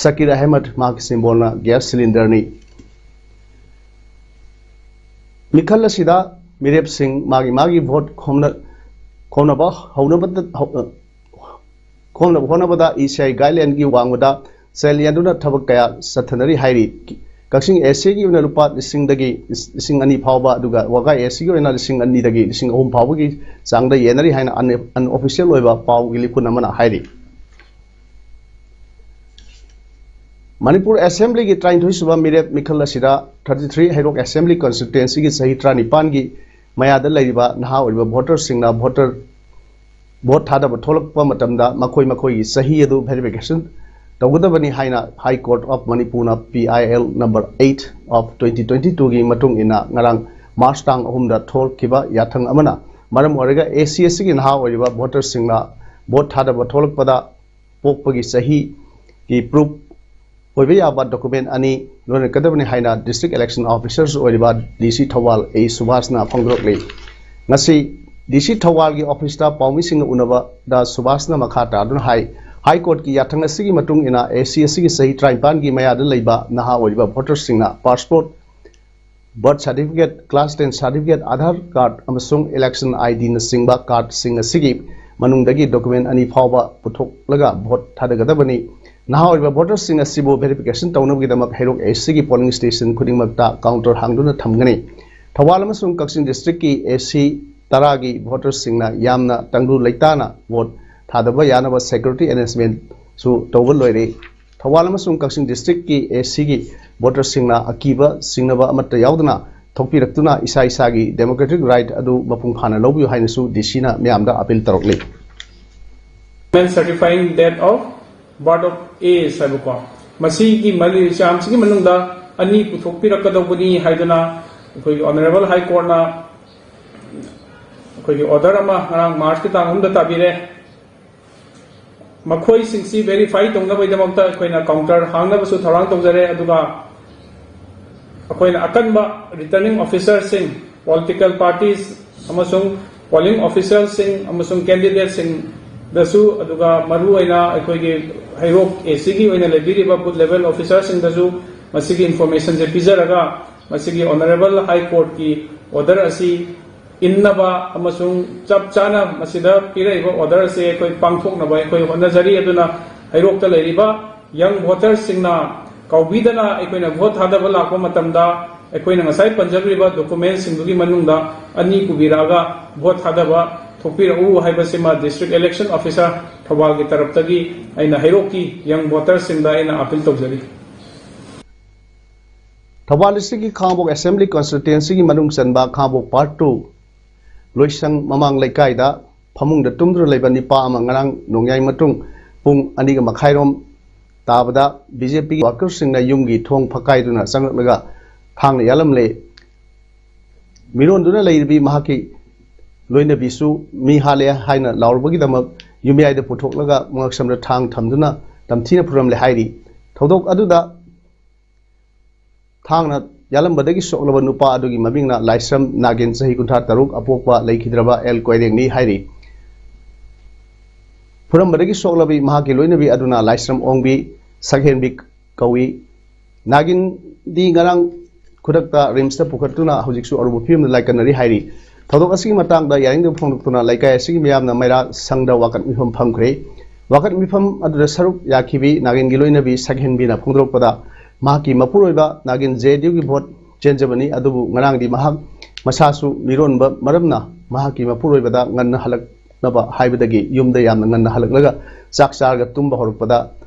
ꯁꯀꯤꯔ ꯑꯍꯃꯗ, ꯃꯍꯥꯛꯀꯤ ꯁꯤꯝꯕꯣꯜꯅ ꯒ꯭ꯌꯥꯁ ꯁꯤꯂꯤꯟꯗꯔꯅꯤ꯫ ꯃꯤꯈꯜ ꯑꯁꯤꯗ ꯃꯤꯔꯦꯞꯁꯤꯡ ꯃꯥꯒꯤ ꯃꯥꯒꯤ ꯚꯣꯠ ꯈꯣꯝꯅ-, ꯈꯣꯝꯅꯕ ꯍꯧꯅꯕꯗ, ꯍꯧ-, ꯈꯣꯝꯅꯕ ꯍꯣꯠꯅꯕꯗ ꯏ ꯁꯤ ꯑꯥꯏ ꯒꯥꯏꯗꯂꯥꯏꯟꯒꯤ ꯋꯥꯡꯃꯗ ꯆꯌꯦꯜ ꯌꯥꯟꯗꯨꯅ ꯊꯕꯛ ꯀꯌꯥ ꯆꯠꯊꯅꯔꯤ ꯍꯥꯏꯔꯤ꯫ ꯀꯛꯆꯤꯡ ꯑꯦꯁ ꯁꯤꯒꯤ ꯑꯣꯏꯅ ꯂꯨꯄꯥ ꯂꯤꯁꯤꯡꯗꯒꯤ ꯂꯤꯁꯤꯡ ꯑꯅꯤ ꯐꯥꯎꯕ, ꯑꯗꯨꯒ ꯋꯥꯒꯥꯏ ꯑꯦꯁ ꯁꯤꯒꯤ ꯑꯣꯏꯅ ꯂꯤꯁꯤꯡ ꯑꯅꯤꯗꯒꯤ ꯂꯤꯁꯤꯡ ꯑꯍꯨꯝ ꯐꯥꯎꯕꯒꯤ ꯆꯥꯡꯗ ꯌꯦꯟꯅꯔꯤ ꯍꯥꯏꯅ ꯑꯟ-, ꯑꯟꯑꯣꯐꯤꯁꯤꯌꯦꯜ ꯑꯣꯏꯕ ꯄꯥꯎꯒꯤ ꯂꯤꯄꯨꯟ ꯑꯃꯅ ꯍꯥꯏꯔꯤ꯫ ꯃꯅꯤꯄꯨꯔ ꯑꯦꯁꯦꯝꯕ꯭ꯂꯤꯒꯤ ꯇꯔꯥꯅꯤꯊꯣꯏ ꯁꯨꯕ ꯃꯤꯔꯦꯞ ꯃꯤꯈꯜ ꯑꯁꯤꯗ thirty three ꯍꯩꯔꯣꯛ ꯑꯦꯁꯦꯝꯕ꯭ꯂꯤ ꯀꯟꯁꯇꯤꯇ꯭ꯋꯦꯟꯁꯤꯒꯤ ꯆꯍꯤ ꯇꯔꯥꯅꯤꯄꯥꯟꯒꯤ ꯃꯌꯥꯗ ꯂꯩꯔꯤꯕ ꯅꯍꯥ ꯑꯣꯏꯔꯤꯕ ꯚꯣꯇꯔꯁꯤꯡꯅ ꯚꯣꯇꯔ ꯚꯣꯠ ꯊꯥꯗꯕ ꯊꯣꯛꯂꯛꯄ ꯃꯇꯝꯗ ꯃꯈꯣꯏ ꯃꯈꯣꯏꯒꯤ ꯆꯍꯤ ꯑꯗꯨ ꯚꯦꯔꯤꯐꯤꯀꯦꯁꯟ ꯇꯧꯒꯗꯕꯅꯤ ꯍꯥꯏꯅ High Court of ꯃꯅꯤꯄꯨꯔꯅ P I L number eight of twenty twenty twoꯒꯤ ꯃꯇꯨꯡ ꯏꯟꯅ ꯉꯔꯥꯡ ꯃꯥꯔꯆ ꯇꯥꯡ ꯑꯍꯨꯝꯗ ꯊꯣꯛꯈꯤꯕ ꯌꯥꯊꯪ ꯑꯃꯅ ꯃꯔꯝ ꯑꯣꯏꯔꯒ ꯑꯦꯁ ꯁꯤ ꯑꯦꯁ ꯇꯤꯒꯤ ꯅꯍꯥ ꯑꯣꯏꯔꯤꯕ ꯚꯣꯇꯔꯁꯤꯡꯅ ꯚꯣꯠ ꯊꯥꯗꯕ ꯊꯣꯛꯂꯛꯄꯗ ꯄꯣꯛꯄꯒꯤ ꯆꯍꯤꯒꯤ ꯄ꯭ꯔꯨꯐ ꯑꯣꯏꯕ ꯌꯥꯕ ꯗꯣꯀꯨꯃꯦꯟ ꯑꯅꯤ ꯂꯣꯏꯅꯔꯛꯀꯗꯕꯅꯤ ꯍꯥꯏꯅ ꯗꯤꯁꯇ꯭ꯔꯤꯛ ꯏꯂꯦꯛꯁꯟ ꯑꯣꯐꯤꯁꯔꯁꯨ ꯑꯣꯏꯔꯤꯕ ꯗꯤ ꯁꯤ ꯊꯧꯕꯥꯜ ꯑꯦ ꯁꯨꯕꯥꯁꯅ ꯐꯣꯡꯗꯣꯔꯛꯂꯤ꯫ ꯉꯁꯤ ꯗꯤ ꯁꯤ ꯊꯧꯕꯥꯜꯒꯤ ꯑꯣꯐꯤꯁꯇ ꯄꯥꯎꯃꯤꯁꯤꯡꯒ ꯎꯅꯕꯗ ꯁꯨꯕꯥꯁꯅ ꯃꯈꯥ ꯇꯥꯗꯨꯅ ꯍꯥꯏ, ꯍꯥꯏ ꯀꯣꯔꯠꯀꯤ ꯌꯥꯊꯪ ꯑꯁꯤꯒꯤ ꯃꯇꯨꯡ ꯏꯟꯅ ꯑꯦꯁ ꯁꯤ ꯑꯦꯁ ꯇꯤꯒꯤ ꯆꯍꯤ ꯇꯔꯥꯅꯤꯄꯥꯟꯒꯤ ꯃꯌꯥꯗ ꯂꯩꯕ ꯅꯍꯥ ꯑꯣꯏꯔꯤꯕ ꯚꯣꯇꯔꯁꯤꯡꯅ passport, birth certificate, class ten certificate, Aadhaar card ꯑꯃꯁꯨꯡ ꯏꯂꯦꯛꯁꯟ ꯑꯥꯏ ꯗꯤꯅꯆꯤꯡꯕ ꯀꯥꯔꯗꯁꯤꯡ ꯑꯁꯤꯒꯤ ꯃꯅꯨꯡꯗꯒꯤ ꯗꯣꯀꯨꯃꯦꯟ ꯑꯅꯤ ꯐꯥꯎꯕ ꯄꯨꯊꯣꯛꯂꯒ ꯚꯣꯠ ꯊꯥꯗꯒꯗꯕꯅꯤ꯫ ꯅꯍꯥ ꯑꯣꯏꯔꯤꯕ ꯚꯣꯇꯔꯁꯤꯡ ꯑꯁꯤꯕꯨ ꯚꯦꯔꯤꯐꯤꯀꯦꯁꯟ ꯇꯧꯅꯕꯒꯤꯗꯃꯛ ꯍꯩꯔꯣꯛ ꯑꯦꯁ ꯁꯤꯒꯤ ꯄꯣꯂꯤꯡ ꯁ꯭ꯇꯦꯁꯟ ꯈꯨꯗꯤꯡꯃꯛꯇ ꯀꯥꯎꯟꯇꯔ ꯍꯥꯡꯗꯨꯅ ꯊꯝꯒꯅꯤ꯫ ꯊꯧꯕꯥꯜ ꯑꯃꯁꯨꯡ ꯀꯛꯆꯤꯡ ꯗꯤꯁꯇ꯭ꯔꯤꯛꯀꯤ ꯑꯦꯁ ꯁꯤ ꯇꯔꯥꯒꯤ ꯚꯣꯇꯔꯁꯤꯡꯅ ꯌꯥꯝꯅ ꯇꯪꯗꯨ ꯂꯩꯇꯥꯅ ꯚꯣꯠ ꯊꯥꯗꯕ ꯌꯥꯅꯕ ꯁꯦꯀ꯭ꯌꯨꯔꯤꯇꯤ ꯑꯦꯔꯦꯟꯖꯃꯦꯟꯠꯁꯨ ꯇꯧꯕ ꯂꯣꯏꯔꯦ꯫ ꯊꯧꯕꯥꯜ ꯑꯃꯁꯨꯡ ꯀꯛꯆꯤꯡ ꯗꯤꯁꯇ꯭ꯔꯤꯛꯀꯤ ꯑꯦꯁ ꯁꯤꯒꯤ ꯚꯣꯇꯔꯁꯤꯡꯅ ꯑꯀꯤꯕ ꯆꯤꯡꯅꯕ ꯑꯃꯠꯇ ꯌꯥꯎꯗꯅ ꯊꯣꯛꯄꯤꯔꯛꯇꯨꯅ ꯏꯁꯥ ꯏꯁꯥꯒꯤ ꯗꯦꯃꯣꯀ꯭ꯔꯦꯇꯤꯛ ꯔꯥꯏꯠ ꯑꯗꯨ ꯃꯄꯨꯡ ꯐꯥꯅ ꯂꯧꯕꯤꯌꯨ ꯍꯥꯏꯅꯁꯨ ꯗꯤ ꯁꯤꯅ ꯃꯤꯌꯥꯝꯗ appeal ꯇꯧꯔꯛꯂꯤ꯫ Certifying date of birth of age ꯍꯥꯏꯕꯀꯣ, ꯃꯁꯤꯒꯤ ꯃꯔꯤ ꯆꯥꯝꯁꯤꯒꯤ ꯃꯅꯨꯡꯗ ꯑꯅꯤ ꯄꯨꯊꯣꯛꯄꯤꯔꯛꯀꯗꯧꯕꯅꯤ ꯍꯥꯏꯗꯨꯅ ꯑꯩꯈꯣꯏꯒꯤ ꯑꯣꯅꯔꯦꯕꯜ ꯍꯥꯏ ꯀꯣꯔꯠꯅ ꯑꯩꯈꯣꯏꯒꯤ ꯑꯣꯔꯗꯔ ꯑꯃ ꯉꯔꯥꯡ ꯃꯥꯔꯆꯀꯤ ꯇꯥꯡ ꯑꯍꯨꯝꯗ ꯇꯥꯕꯤꯔꯦ꯫ ꯃꯈꯣꯏꯁꯤꯡꯁꯤ ꯚꯦꯔꯤꯐꯥꯏ ꯇꯧꯅꯕꯒꯤꯗꯃꯛꯇ ꯑꯩꯈꯣꯏꯅ ꯀꯥꯎꯟꯇꯔ ꯍꯥꯡꯅꯕꯁꯨ ꯊꯧꯔꯥꯡ ꯇꯧꯖꯔꯦ꯫ ꯑꯗꯨꯒ ꯑꯩꯈꯣꯏꯅ ꯑꯀꯟꯕ ꯔꯤꯇꯔꯅꯤꯡ ꯑꯣꯐꯤꯁꯔꯁꯤꯡ, ꯄꯣꯂꯤꯇꯤꯀꯦꯜ ꯄꯥꯔꯇꯤꯁ ꯑꯃꯁꯨꯡ ꯄꯣꯂꯤꯡ ꯑꯣꯐꯤꯁꯔꯁꯤꯡ ꯑꯃꯁꯨꯡ ꯀꯦꯟꯗꯤꯗꯦꯠꯁꯤꯡꯗꯁꯨ, ꯑꯗꯨꯒ ꯃꯔꯨꯑꯣꯏꯅ ꯑꯩꯈꯣꯏꯒꯤ ꯍꯩꯔꯣꯛ ꯑꯦ ꯁꯤꯒꯤ ꯑꯣꯏꯅ ꯂꯩꯕꯤꯔꯤꯕ ꯕꯨꯊ ꯂꯦꯚꯦꯜ ꯑꯣꯐꯤꯁꯔꯁꯤꯡꯗꯁꯨ ꯃꯁꯤꯒꯤ ꯏꯟꯐꯣꯔꯃꯦꯁꯟꯁꯦ ꯄꯤꯖꯔꯒ, ꯃꯁꯤꯒꯤ ꯑꯣꯅꯔꯦꯕꯜ ꯍꯥꯏ ꯀꯣꯔꯠꯀꯤ ꯑꯣꯔꯗꯔ ꯑꯁꯤ ꯏꯟꯅꯕ ꯑꯃꯁꯨꯡ ꯆꯞ ꯆꯥꯅ ꯃꯁꯤꯗ ꯄꯤꯔꯛꯏꯕ ꯑꯣꯔꯗꯔ ꯑꯁꯤ ꯑꯩꯈꯣꯏ ꯄꯥꯡꯊꯣꯛꯅꯕ ꯑꯩꯈꯣꯏ ꯍꯣꯠꯅꯖꯔꯤ꯫ ꯑꯗꯨꯅ ꯍꯩꯔꯣꯛꯇ ꯂꯩꯔꯤꯕ ꯌꯪ ꯚꯣꯇꯔꯁꯤꯡꯅ ꯀꯥꯎꯕꯤꯗꯅ ꯑꯩꯈꯣꯏꯅ ꯚꯣꯠ ꯊꯥꯗꯕ ꯂꯥꯛꯄ ꯃꯇꯝꯗ ꯑꯩꯈꯣꯏꯅ ꯉꯁꯥꯏ ꯄꯟꯖꯈ꯭ꯔꯤꯕ ꯗꯣꯀꯨꯃꯦꯟꯁꯤꯡꯗꯨꯒꯤ ꯃꯅꯨꯡꯗ ꯑꯅꯤ ꯄꯨꯕꯤꯔꯛꯑꯒ ꯚꯣꯠ ꯊꯥꯗꯕ ꯊꯣꯛꯄꯤꯔꯛꯎ ꯍꯥꯏꯕꯁꯤꯃ ꯗꯤꯁꯇ꯭ꯔꯤꯛ ꯏꯂꯦꯛꯁꯟ ꯑꯣꯐꯤꯁꯥꯔ ꯊꯧꯕꯥꯜꯒꯤ ꯇꯔꯞꯇꯒꯤ ꯑꯩꯅ ꯍꯩꯔꯣꯛꯀꯤ ꯌꯪ ꯚꯣꯇꯔꯁꯤꯡꯗ ꯑꯩꯅ ꯑꯥꯄꯤꯜ ꯇꯧꯖꯔꯤ꯫ ꯊꯧꯕꯥꯜ ꯗꯤꯁꯇ꯭ꯔꯤꯛꯀꯤ ꯈꯥꯉꯕꯣꯛ ꯑꯦꯁꯦꯝꯕ꯭ꯂꯤ ꯀꯟꯁꯇꯤꯇ꯭ꯋꯦꯟꯁꯤꯒꯤ ꯃꯅꯨꯡ ꯆꯟꯕ ꯈꯥꯉꯕꯣꯛ ꯄꯥꯔꯠ ꯇꯨ ꯂꯣꯏꯁꯪ ꯃꯃꯥꯡ ꯂꯩꯀꯥꯏꯗ ꯐꯃꯨꯡꯗ ꯇꯨꯝꯗꯨꯅ ꯂꯩꯕ ꯅꯤꯄꯥ ꯑꯃ ꯉꯔꯥꯡ ꯅꯣꯡꯌꯥꯏ ꯃꯇꯨꯡ ꯄꯨꯡ ꯑꯅꯤꯒ ꯃꯈꯥꯏꯔꯣꯝ ꯇꯥꯕꯗ ꯕꯤ ꯖꯦ ꯄꯤꯒꯤ ꯋꯥꯔꯀꯔꯁꯤꯡꯅ ꯌꯨꯝꯒꯤ ꯊꯣꯡ ꯐꯛꯀꯥꯏꯗꯨꯅ ꯆꯪꯂꯛꯂꯒ ꯊꯥꯡꯅ ꯌꯥꯜꯂꯝꯂꯦ꯫ ꯃꯤꯔꯣꯟꯗꯨꯅ ꯂꯩꯔꯤꯕꯤ ꯃꯍꯥꯛꯀꯤ ꯂꯣꯏꯅꯕꯤꯁꯨ ꯃꯤ ꯍꯥꯠꯂꯦ ꯍꯥꯏꯅ ꯂꯥꯎꯔꯨꯕꯒꯤꯗꯃꯛ ꯌꯨꯝꯌꯥꯏꯗ ꯄꯨꯊꯣꯛꯂꯒ ꯉꯛꯁꯝꯗ ꯊꯥꯡ ꯊꯝꯗꯨꯅ ꯇꯝꯊꯤꯅ ꯐꯨꯔꯝꯂꯦ ꯍꯥꯏꯔꯤ꯫ ꯊꯧꯗꯣꯛ ꯑꯗꯨꯗ ꯊꯥꯡꯅ ꯌꯥꯜꯂꯝꯕꯗꯒꯤ ꯁꯣꯛꯂꯕ ꯅꯨꯄꯥ ꯑꯗꯨꯒꯤ ꯃꯃꯤꯡꯅ ꯂꯥꯏꯁ꯭ꯔꯝ ꯅꯥꯒꯦꯟ, ꯆꯍꯤ ꯀꯨꯟꯊ꯭ꯔꯥ ꯇꯔꯨꯛ, ꯑꯄꯣꯛꯄ ꯂꯩꯈꯤꯗ꯭ꯔꯕ ꯑꯦꯜ ꯀꯣꯏꯔꯦꯡꯅꯤ ꯍꯥꯏꯔꯤ꯫ ꯐꯨꯔꯝꯕꯗꯒꯤ ꯁꯣꯛꯂꯕꯤ ꯃꯍꯥꯛꯀꯤ ꯂꯣꯏꯅꯕꯤ ꯑꯗꯨꯅ ꯂꯥꯏꯁ꯭ꯔꯝ ꯑꯣꯡꯕꯤ ꯁꯛꯍꯦꯟꯕꯤ ꯀꯧꯏ꯫ ꯅꯥꯒꯤꯟꯗꯤ ꯉꯔꯥꯡ ꯈꯨꯗꯛꯇ ꯔꯤꯝꯁꯇ ꯄꯨꯈꯠꯇꯨꯅ ꯍꯧꯖꯤꯛꯁꯨ ꯑꯔꯨꯕ ꯐꯤꯕꯝꯗ ꯂꯥꯏꯀꯠꯅꯔꯤ ꯍꯥꯏꯔꯤ꯫ ꯊꯧꯗꯣꯛ ꯑꯁꯤꯒꯤ ꯃꯇꯥꯡꯗ ꯌꯥꯅꯤꯡꯗꯕ ꯐꯣꯡꯗꯣꯛꯇꯨꯅ ꯂꯩꯀꯥꯏ ꯑꯁꯤꯒꯤ ꯃꯤꯌꯥꯝꯅ ꯃꯩꯔꯥ ꯁꯪꯗ ꯋꯥꯀꯠ ꯃꯤꯐꯝ ꯐꯝꯈ꯭ꯔꯦ꯫ ꯋꯥꯀꯠ ꯃꯤꯐꯝ ꯑꯗꯨꯗ ꯁꯔꯨꯛ ꯌꯥꯈꯤꯕꯤ ꯅꯥꯒꯤꯟꯒꯤ ꯂꯣꯏꯅꯕꯤ ꯁꯛꯍꯦꯟꯕꯤꯅ ꯐꯣꯡꯗꯣꯔꯛꯄꯗ, ꯃꯍꯥꯛꯀꯤ ꯃꯄꯨꯔꯣꯏꯕ ꯅꯥꯒꯤꯟ ꯖꯦ ꯑꯦꯟ ꯌꯨꯒꯤ ꯚꯣꯠ ꯆꯦꯟꯖꯕꯅꯤ, ꯑꯗꯨꯕꯨ ꯉꯔꯥꯡꯗꯤ ꯃꯍꯥꯛ ꯃꯁꯥꯁꯨ ꯃꯤꯔꯣꯟꯕ ꯃꯔꯝꯅ ꯃꯍꯥꯛꯀꯤ ꯃꯄꯨꯔꯣꯏꯕꯗ ꯉꯟꯅ ꯍꯜꯂꯛꯅꯕ ꯍꯥꯏꯕꯗꯒꯤ ꯌꯨꯝꯗ ꯌꯥꯝꯅ ꯉꯟꯅ ꯍꯜꯂꯛꯂꯒ ꯆꯥꯛ ꯆꯥꯔꯒ ꯇꯨꯝꯕ ꯍꯧꯔꯛꯄꯗ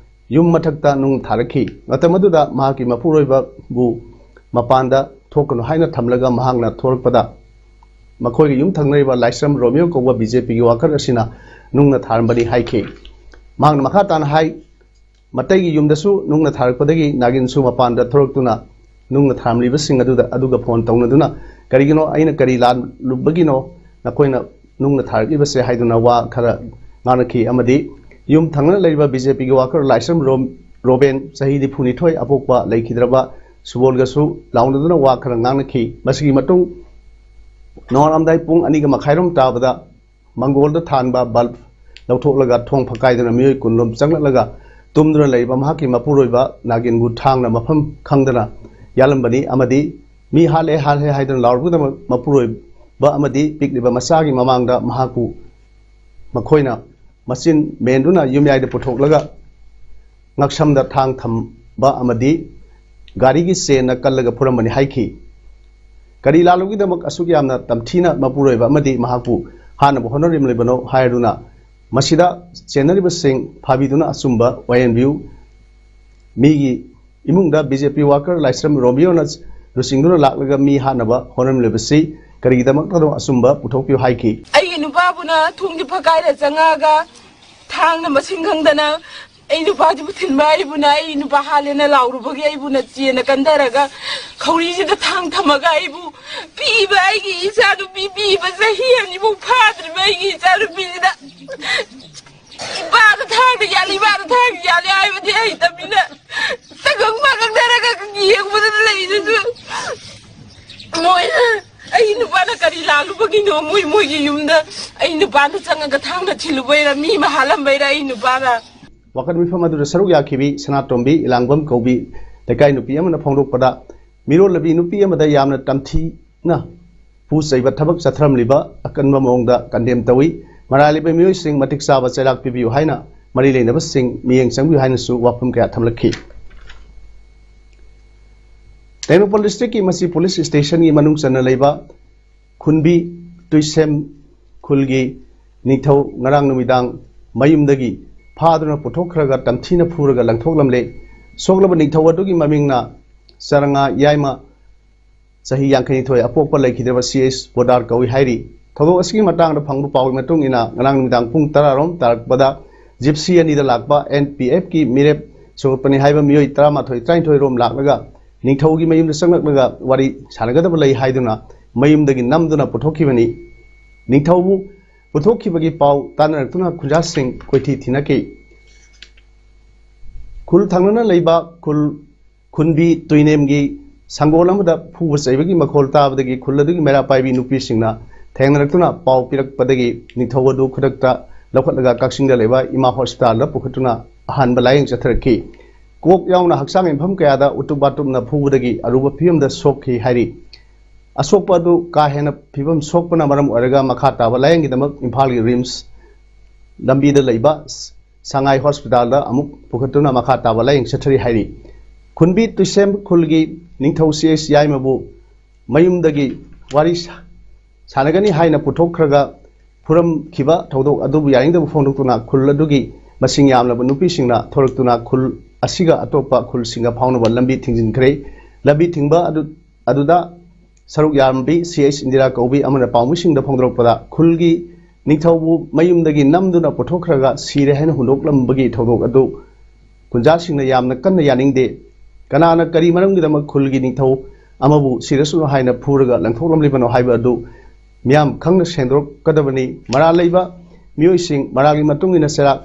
ꯌꯨꯝ ꯃꯊꯛꯇ ꯅꯨꯡ ꯊꯥꯔꯛꯈꯤ꯫ ꯃꯇꯝ ꯑꯗꯨꯗ ꯃꯍꯥꯛꯀꯤ ꯃꯄꯨꯔꯣꯏꯕꯕꯨ ꯃꯄꯥꯟꯗ ꯊꯣꯛꯀꯅꯨ ꯍꯥꯏꯅ ꯊꯝꯂꯒ ꯃꯍꯥꯛꯅ ꯊꯣꯔꯛꯄꯗ ꯃꯈꯣꯏꯒꯤ ꯌꯨꯝ ꯊꯪꯅꯔꯤꯕ ꯂꯥꯏꯁ꯭ꯔꯝ ꯔꯣꯃꯤꯌꯣ ꯀꯧꯕ ꯕꯤ ꯖꯦ ꯄꯤꯒꯤ ꯋꯥꯀꯔ ꯑꯁꯤꯅ ꯅꯨꯡꯅ ꯊꯥꯔꯝꯕꯅꯤ ꯍꯥꯏꯈꯤ꯫ ꯃꯍꯥꯛꯅ ꯃꯈꯥ ꯇꯥꯅ ꯍꯥꯏ, ꯃꯇꯩꯒꯤ ꯌꯨꯝꯗꯁꯨ ꯅꯨꯡꯅ ꯊꯥꯔꯛꯄꯗꯒꯤ ꯅꯥꯒꯤꯟꯁꯨ ꯃꯄꯥꯟꯗ ꯊꯣꯔꯛꯇꯨꯅ ꯅꯨꯡꯅ ꯊꯥꯔꯝꯂꯤꯕꯁꯤꯡ ꯑꯗꯨꯗ, ꯑꯗꯨꯒ ꯐꯣꯟ ꯇꯧꯅꯗꯨꯅ, "ꯀꯔꯤꯒꯤꯅꯣ? ꯑꯩꯅ ꯀꯔꯤ ꯂꯥꯜꯂꯨꯕꯒꯤꯅꯣ ꯅꯈꯣꯏꯅ ꯅꯨꯡꯅ ꯊꯥꯔꯛꯂꯤꯕꯁꯦ?" ꯍꯥꯏꯗꯨꯅ ꯋꯥ ꯈꯔ ꯉꯥꯡꯅꯈꯤ꯫ ꯑꯃꯗꯤ ꯌꯨꯝ ꯊꯪꯅꯅ ꯂꯩꯔꯤꯕ ꯕꯤ ꯖꯦ ꯄꯤꯒꯤ ꯋꯥꯀꯔ ꯂꯥꯏꯁ꯭ꯔꯝ ꯔꯣꯝ-, ꯔꯣꯕꯦꯟ, ꯆꯍꯤ ꯅꯤꯐꯨ ꯅꯤꯊꯣꯏ, ꯑꯄꯣꯛꯄ ꯂꯩꯈꯤꯗ꯭ꯔꯕ ꯁꯨꯕꯣꯜꯒꯁꯨ ꯂꯥꯎꯅꯗꯨꯅ ꯋꯥ ꯈꯔ ꯉꯥꯡꯅꯈꯤ꯫ ꯃꯁꯤꯒꯤ ꯃꯇꯨꯡ ꯅꯣꯡꯉꯥꯜꯂꯝꯗꯥꯏ ꯄꯨꯡ ꯑꯅꯤꯒ ꯃꯈꯥꯏꯔꯣꯝ ꯇꯥꯕꯗ ꯃꯪꯒꯣꯜꯗ ꯊꯥꯟꯕ ꯕꯜꯕ ꯂꯧꯊꯣꯛꯂꯒ ꯊꯣꯡ ꯐꯛꯀꯥꯏꯗꯨꯅ ꯃꯤꯑꯣꯏ ꯀꯨꯟꯔꯣꯝ ꯆꯪꯂꯛꯂꯒ ꯇꯨꯝꯗꯨꯅ ꯂꯩꯔꯤꯕ ꯃꯍꯥꯛꯀꯤ ꯃꯄꯨꯔꯣꯏꯕ ꯅꯥꯒꯤꯟꯕꯨ ꯊꯥꯡꯅ ꯃꯐꯝ ꯈꯪꯗꯅ ꯌꯥꯜꯂꯝꯕꯅꯤ꯫ ꯑꯃꯗꯤ ꯃꯤ ꯍꯥꯠꯂꯦ, ꯍꯥꯠꯂꯦ ꯍꯥꯏꯗꯨꯅ ꯂꯥꯎꯔꯛꯄꯗ ꯃꯄꯨꯔꯣꯏꯕ ꯑꯃꯗꯤ ꯄꯤꯛꯂꯤꯕ ꯃꯆꯥꯒꯤ ꯃꯃꯥꯡꯗ ꯃꯍꯥꯛꯄꯨ ꯃꯈꯣꯏꯅ ꯃꯆꯤꯟ ꯃꯦꯟꯗꯨꯅ ꯌꯨꯝꯌꯥꯏꯗ ꯄꯨꯊꯣꯛꯂꯒ ꯉꯛꯁꯝꯗ ꯊꯥꯡ ꯊꯝ-, ꯕ ꯑꯃꯗꯤ ꯒꯥꯔꯤꯒꯤ ꯆꯦꯟꯅ ꯀꯜꯂꯒ ꯐꯨꯔꯝꯕꯅꯤ ꯍꯥꯏꯈꯤ꯫ ꯀꯔꯤ ꯂꯥꯜꯂꯨꯒꯤꯗꯃꯛ ꯑꯁꯨꯛ ꯌꯥꯝꯅ ꯇꯝꯊꯤꯅ ꯃꯄꯨꯔꯣꯏꯕ ꯑꯃꯗꯤ ꯃꯍꯥꯛꯄꯨ ꯍꯥꯠꯅꯕ ꯍꯣꯠꯅꯔꯤꯕꯅꯣ ꯍꯥꯏꯗꯨꯅ ꯃꯁꯤꯗ ꯆꯦꯟꯅꯔꯤꯕꯁꯤꯡ ꯐꯥꯕꯤꯗꯨꯅ ꯑꯆꯨꯝꯕ ꯋꯥꯌꯦꯟꯕꯤꯌꯨ꯫ ꯃꯤꯒꯤ ꯏꯃꯨꯡꯗ ꯕꯤ ꯖꯦ ꯄꯤ worker ꯂꯥꯏꯁ꯭ꯔꯝ ꯔꯣꯃꯤꯌꯣꯅ ꯂꯨꯆꯤꯡꯗꯨꯅ ꯂꯥꯛꯂꯒ ꯃꯤ ꯍꯥꯠꯅꯕ ꯍꯣꯠꯅꯔꯝꯂꯤꯕꯁꯤ ꯀꯔꯤꯒꯤꯗꯃꯛꯇꯅꯣ? ꯑꯆꯨꯝꯕ ꯄꯨꯊꯣꯛꯄꯤꯌꯨ ꯍꯥꯏꯈꯤ꯫ ꯑꯩꯒꯤ ꯅꯨꯄꯥꯕꯨꯅ ꯊꯣꯡꯒꯤ ꯐꯛꯀꯥꯏꯗ ꯆꯪꯉꯛꯑꯒ ꯊꯥꯡꯅ ꯃꯁꯤꯡ ꯈꯪꯗꯅ ꯑꯩ ꯅꯨꯄꯥꯗꯨꯕꯨ ꯊꯤꯟꯕ ꯑꯩꯕꯨꯅ ꯑꯩ ꯅꯨꯄꯥ ꯍꯥꯠꯂꯦꯅ ꯂꯥꯎꯔꯨꯕꯒꯤ ꯑꯩꯕꯨꯅ ꯆꯦꯟꯅ ꯀꯟꯊꯔꯒ ꯈꯧꯔꯤꯁꯤꯗ ꯊꯥꯡ ꯊꯝꯃꯒ ꯑꯩꯕꯨ ꯄꯤꯕ ꯑꯩꯒꯤ ꯏꯆꯥ ꯅꯨꯄꯤ ꯄꯤꯕ ꯆꯍꯤ ꯑꯅꯤꯃꯨꯛ ꯐꯥꯗ꯭ꯔꯤꯕ ꯑꯩꯒꯤ ꯏꯆꯥ ꯅꯨꯄꯤꯁꯤꯗ ꯏꯄꯥꯗ ꯊꯥꯡꯅ ꯌꯥꯜꯂꯤ ꯏꯃꯥꯗ ꯊꯥꯡꯅ ꯌꯥꯜꯂꯤ ꯍꯥꯏꯕꯗꯤ ꯍꯩꯇꯕꯅꯤꯅ ꯇꯒꯪ ꯃꯒꯪꯅꯔꯒ ꯌꯦꯡꯕꯗ ꯂꯩꯗꯨꯁꯨ ꯃꯣꯏ ꯑꯩ ꯅꯨꯄꯥꯅ ꯀꯔꯤ ꯂꯥꯜꯂꯨꯕꯒꯤꯅꯣ? ꯃꯣꯏ ꯃꯣꯏꯒꯤ ꯌꯨꯝꯗ ꯑꯩ ꯅꯨꯄꯥꯅ ꯆꯪꯉꯒ ꯊꯥꯡꯅ ꯊꯤꯜꯂꯨꯕꯩꯔ ꯃꯤ ꯑꯃ ꯍꯥꯠꯂꯝꯕꯩꯔ ꯑꯩ ꯅꯨꯄꯥꯅ? ꯋꯥꯀꯠ ꯃꯤꯐꯝ ꯑꯗꯨꯗ ꯁꯔꯨꯛ ꯌꯥꯈꯤꯕꯤ ꯁꯅꯥꯇꯣꯝꯕꯤ ꯏꯂꯥꯡꯕꯝ ꯀꯧꯕꯤ ꯂꯩꯀꯥꯏ ꯅꯨꯄꯤ ꯑꯃꯅ ꯐꯣꯡꯗꯣꯛꯄꯗ, ꯃꯤꯔꯣꯜꯂꯕꯤ ꯅꯨꯄꯤ ꯑꯃꯗ ꯌꯥꯝꯅ ꯇꯝꯊꯤꯅ ꯄꯨ ꯆꯩꯕ ꯊꯕꯛ ꯆꯠꯊꯔꯝꯂꯤꯕ ꯑꯀꯟꯕ ꯃꯑꯣꯡꯗ ꯀꯟꯗꯦꯝ ꯇꯧꯏ꯫ ꯃꯔꯥꯜ ꯂꯩꯕ ꯃꯤꯑꯣꯏꯁꯤꯡ ꯃꯇꯤꯛ ꯆꯥꯕ ꯆꯩꯔꯥꯛ ꯄꯤꯕꯤꯌꯨ ꯍꯥꯏꯅ ꯃꯔꯤ ꯂꯩꯅꯕꯁꯤꯡ ꯃꯤꯠꯌꯦꯡ ꯆꯪꯕꯤꯌꯨ ꯍꯥꯏꯅꯁꯨ ꯋꯥꯐꯝ ꯀꯌꯥ ꯊꯝꯂꯛꯈꯤ꯫ ꯇꯦꯡꯅꯧꯄꯜ ꯗꯤꯁꯇ꯭ꯔꯤꯛꯀꯤ ꯃꯁꯤ ꯄꯨꯂꯤꯁ ꯁ꯭ꯇꯦꯁꯟꯒꯤ ꯃꯅꯨꯡ ꯆꯟꯅ ꯂꯩꯕ ꯈꯨꯟꯕꯤ ꯇꯨꯏꯁꯦꯝ ꯈꯨꯜꯒꯤ ꯅꯤꯡꯊꯧ ꯉꯔꯥꯡ ꯅꯨꯃꯤꯗꯥꯡ ꯃꯌꯨꯝꯗꯒꯤ ꯐꯥꯗꯨꯅ ꯄꯨꯊꯣꯛꯈ꯭ꯔꯒ ꯇꯝꯊꯤꯅ ꯐꯨꯔꯒ ꯂꯪꯊꯣꯛꯂꯝꯂꯦ꯫ ꯁꯣꯛꯂꯕ ꯅꯤꯡꯊꯧ ꯑꯗꯨꯒꯤ ꯃꯃꯤꯡꯅ ꯆꯔꯉꯥ ꯌꯥꯏꯃ, ꯆꯍꯤ ꯌꯥꯡꯈꯩꯅꯤꯊꯣꯏ, ꯑꯄꯣꯛꯄ ꯂꯩꯈꯤꯗ꯭ꯔꯕ ꯁꯤ ꯑꯩꯆ ꯄꯣꯗꯥꯔ ꯀꯧꯏ ꯍꯥꯏꯔꯤ꯫ ꯊꯧꯗꯣꯛ ꯑꯁꯤꯒꯤ ꯃꯇꯥꯡꯗ ꯐꯪꯕ ꯄꯥꯎꯒꯤ ꯃꯇꯨꯡ ꯏꯟꯅ, ꯉꯔꯥꯡ ꯅꯨꯃꯤꯗꯥꯡ ꯄꯨꯡ ꯇꯔꯥꯔꯣꯝ ꯇꯥꯔꯛꯄꯗ ꯖꯤꯞꯁꯤ ꯑꯅꯤꯗ ꯂꯥꯛꯄ ꯑꯦꯟ ꯄꯤ ꯑꯦꯐꯀꯤ ꯃꯤꯔꯦꯞ ꯁꯧꯒꯠꯄꯅꯤ ꯍꯥꯏꯕ ꯃꯤꯑꯣꯏ ꯇꯔꯥꯃꯥꯊꯣꯏ, ꯇꯔꯥꯅꯤꯊꯣꯏ ꯔꯣꯝ ꯂꯥꯛꯂꯒ ꯅꯤꯡꯊꯧꯒꯤ ꯃꯌꯨꯝꯗ ꯆꯪꯂꯛꯂꯒ ꯋꯥꯔꯤ ꯁꯥꯟꯅꯒꯗꯕ ꯂꯩ ꯍꯥꯏꯗꯨꯅ ꯃꯌꯨꯝꯗꯒꯤ ꯅꯝꯗꯨꯅ ꯄꯨꯊꯣꯛꯈꯤꯕꯅꯤ꯫ ꯅꯤꯡꯊꯧꯕꯨ ꯄꯨꯊꯣꯛꯈꯤꯕꯒꯤ ꯄꯥꯎ ꯇꯥꯅꯔꯛꯇꯨꯅ ꯈꯨꯟꯖꯥꯁꯤꯡ ꯀꯣꯏꯊꯤ ꯊꯤꯅꯈꯤ꯫ ꯈꯨꯜ ꯊꯪꯅꯅ ꯂꯩꯕ ꯈꯨꯜ ꯈꯨꯟꯕꯤ ꯇꯨꯏꯅꯦꯝꯒꯤ ꯁꯪꯒꯣꯜ ꯑꯃꯗ ꯐꯨꯕ ꯆꯩꯕꯒꯤ ꯃꯈꯣꯜ ꯇꯥꯕꯗꯒꯤ ꯈꯨꯜ ꯑꯗꯨꯒꯤ ꯃꯩꯔꯥ ꯄꯥꯏꯕꯤ ꯅꯨꯄꯤꯁꯤꯡꯅ ꯊꯦꯡꯅꯔꯛꯇꯨꯅ ꯄꯥꯎ ꯄꯤꯔꯛꯄꯗꯒꯤ ꯅꯤꯡꯊꯧ ꯑꯗꯨ ꯈꯨꯗꯛꯇ ꯂꯧꯈꯠꯂꯒ ꯀꯛꯆꯤꯡꯗ ꯂꯩꯕ ꯏꯃꯥ ꯍꯣꯁꯄꯤꯇꯥꯜꯗ ꯄꯨꯈꯠꯇꯨꯅ ꯑꯍꯥꯟꯕ ꯂꯥꯌꯦꯡ ꯆꯠꯊꯔꯛꯈꯤ꯫ ꯀꯣꯛ ꯌꯥꯎꯅ ꯍꯛꯆꯥꯡ ꯃꯐꯝ ꯀꯌꯥꯗ ꯎꯇꯨꯞ ꯋꯥꯇꯨꯞꯅ ꯐꯨꯕꯗꯒꯤ ꯑꯔꯨꯕ ꯐꯤꯕꯝꯗ ꯁꯣꯛꯈꯤ ꯍꯥꯏꯔꯤ꯫ ꯑꯁꯣꯛꯄ ꯑꯗꯨ ꯀꯥ ꯍꯦꯟꯅ ꯐꯤꯕꯝ ꯁꯣꯛꯄꯅ ꯃꯔꯝ ꯑꯣꯏꯔꯒ ꯃꯈꯥ ꯇꯥꯕ ꯂꯥꯌꯦꯡꯒꯤꯗꯃꯛ ꯏꯝꯐꯥꯜꯒꯤ ꯔꯤꯝꯁ ꯂꯝꯕꯤꯗ ꯂꯩꯕ ꯁꯉꯥꯏ ꯍꯣꯁꯄꯤꯇꯥꯜꯗ ꯑꯃꯨꯛ ꯄꯨꯈꯠꯇꯨꯅ ꯃꯈꯥ ꯇꯥꯕ ꯂꯥꯌꯦꯡ ꯆꯠꯊꯔꯤ ꯍꯥꯏꯔꯤ꯫ ꯈꯨꯟꯕꯤ ꯇꯨꯏꯁꯦꯝ ꯈꯨꯜꯒꯤ ꯅꯤꯡꯊꯧ ꯁꯤ ꯑꯩꯆ ꯌꯥꯏꯃꯕꯨ ꯃꯌꯨꯝꯗꯒꯤ ꯋꯥꯔꯤ ꯁꯥ-, ꯁꯥꯟꯅꯒꯅꯤ ꯍꯥꯏꯅ ꯄꯨꯊꯣꯛꯈ꯭ꯔꯒ ꯐꯨꯔꯝꯈꯤꯕ ꯊꯧꯗꯣꯛ ꯑꯗꯨꯕꯨ ꯌꯥꯅꯤꯡꯗꯕ ꯐꯣꯡꯗꯣꯛꯇꯨꯅ ꯈꯨꯜ ꯑꯗꯨꯒꯤ ꯃꯁꯤꯡ ꯌꯥꯝꯂꯕ ꯅꯨꯄꯤꯁꯤꯡꯅ ꯊꯣꯔꯛꯇꯨꯅ ꯈꯨꯜ ꯑꯁꯤꯒ ꯑꯇꯣꯞꯄ ꯈꯨꯜꯁꯤꯡꯒ ꯐꯥꯎꯅꯕ ꯂꯝꯕꯤ ꯊꯤꯡꯖꯤꯟꯈ꯭ꯔꯦ꯫ ꯂꯝꯕꯤ ꯊꯤꯡꯕ ꯑꯗꯨ, ꯑꯗꯨꯗ ꯁꯔꯨꯛ ꯌꯥꯔꯝꯕꯤ ꯁꯤ ꯑꯩꯆ ꯏꯟꯗꯤꯔꯥ ꯀꯧꯕꯤ ꯑꯃꯅ ꯄꯥꯎꯃꯤꯁꯤꯡꯗ ꯐꯣꯡꯗꯣꯔꯛꯄꯗ, ꯈꯨꯜꯒꯤ ꯅꯤꯡꯊꯧꯕꯨ ꯃꯌꯨꯝꯗꯒꯤ ꯅꯝꯗꯨꯅ ꯄꯨꯊꯣꯛꯈ꯭ꯔꯒ ꯁꯤꯔꯦ ꯍꯥꯏꯅ ꯍꯨꯟꯗꯣꯛꯂꯝꯕꯒꯤ ꯊꯧꯗꯣꯛ ꯑꯗꯨ ꯈꯨꯟꯖꯥꯁꯤꯡꯅ ꯌꯥꯝꯅ ꯀꯟꯅ ꯌꯥꯅꯤꯡꯗꯦ꯫ ꯀꯅꯥꯅ ꯀꯔꯤ ꯃꯔꯝꯒꯤꯗꯃꯛ ꯈꯨꯜꯒꯤ ꯅꯤꯡꯊꯧ ꯑꯃꯕꯨ ꯁꯤꯔꯁꯅꯨ ꯍꯥꯏꯅ ꯐꯨꯔꯒ ꯂꯪꯊꯣꯛꯂꯝꯂꯤꯕꯅꯣ ꯍꯥꯏꯕ ꯑꯗꯨ ꯃꯤꯌꯥꯝ ꯈꯪꯅ ꯁꯦꯡꯗꯣꯛꯀꯗꯕꯅꯤ꯫ ꯃꯔꯥꯜ ꯂꯩꯕ ꯃꯤꯑꯣꯏꯁꯤꯡ ꯃꯔꯥꯜꯒꯤ ꯃꯇꯨꯡ ꯏꯟꯅ ꯆꯩꯔꯥꯛ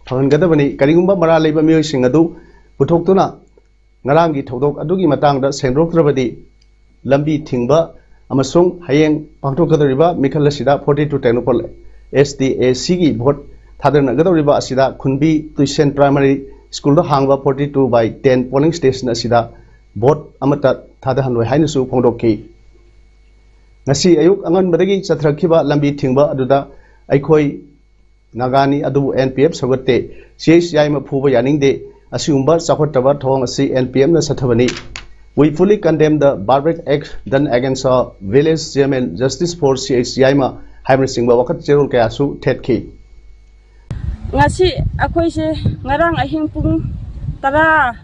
ꯐꯪꯍꯟꯒꯗꯕꯅꯤ꯫ ꯀꯔꯤꯒꯨꯝꯕ ꯃꯔꯥꯜ ꯂꯩꯕ ꯃꯤꯑꯣꯏꯁꯤꯡ ꯑꯗꯨ ꯄꯨꯊꯣꯛꯇꯨꯅ ꯉꯔꯥꯡꯒꯤ ꯊꯧꯗꯣꯛ ꯑꯗꯨꯒꯤ ꯃꯇꯥꯡꯗ ꯁꯦꯡꯗꯣꯛꯇ꯭ꯔꯕꯗꯤ ꯂꯝꯕꯤ ꯊꯤꯡꯕ ꯑꯃꯁꯨꯡ ꯍꯌꯦꯡ ꯄꯥꯡꯊꯣꯛꯀꯗꯧꯔꯤꯕ ꯃꯤꯈꯜ ꯑꯁꯤꯗ forty two Tengnoupal S T A Cꯒꯤ ꯚꯣꯠ ꯊꯥꯗꯅꯒꯗꯧꯔꯤꯕ ꯑꯁꯤꯗ ꯈꯨꯟꯕꯤ ꯇꯨꯏꯁꯦꯟ ꯄ꯭ꯔꯥꯏꯃꯥꯔꯤ ꯁ꯭ꯀꯨꯜꯗ ꯍꯥꯡꯕ forty two by ten polling station ꯑꯁꯤꯗ ꯚꯣꯠ ꯑꯃꯠꯇ ꯊꯥꯗꯍꯜꯂꯣꯏ ꯍꯥꯏꯅꯁꯨ ꯐꯣꯡꯗꯣꯛꯈꯤ꯫ ꯉꯁꯤ ꯑꯌꯨꯛ ꯑꯉꯟꯕꯗꯒꯤ ꯆꯠꯊꯔꯛꯈꯤꯕ ꯂꯝꯕꯤ ꯊꯤꯡꯕ ꯑꯗꯨꯗ ꯑꯩꯈꯣꯏ ꯅꯥꯒꯥꯅꯤ, ꯑꯗꯨꯕꯨ N P F ꯁꯧꯒꯠꯇꯦ꯫ C H ꯌꯥꯏꯃ ꯐꯨꯕ ꯌꯥꯅꯤꯡꯗꯦ꯫ ꯑꯁꯤꯒꯨꯝꯕ ꯆꯥꯎꯈꯠꯇꯕ ꯊꯧꯑꯣꯡ ꯑꯁꯤ N P Fꯅ ꯆꯠꯊꯕꯅꯤ꯫ We fully condemn the barbaric act done against our village chairman, justice for C H ꯌꯥꯏꯃ ꯍꯥꯏꯕꯅꯆꯤꯡꯕ ꯋꯥꯀꯠ ꯆꯦꯔꯣꯜ ꯀꯌꯥꯁꯨ ꯊꯦꯠꯈꯤ꯫ ꯉꯁꯤ ꯑꯩꯈꯣꯏꯁꯦ ꯉꯔꯥꯡ ꯑꯍꯤꯡ ꯄꯨꯡ ꯇꯔꯥ,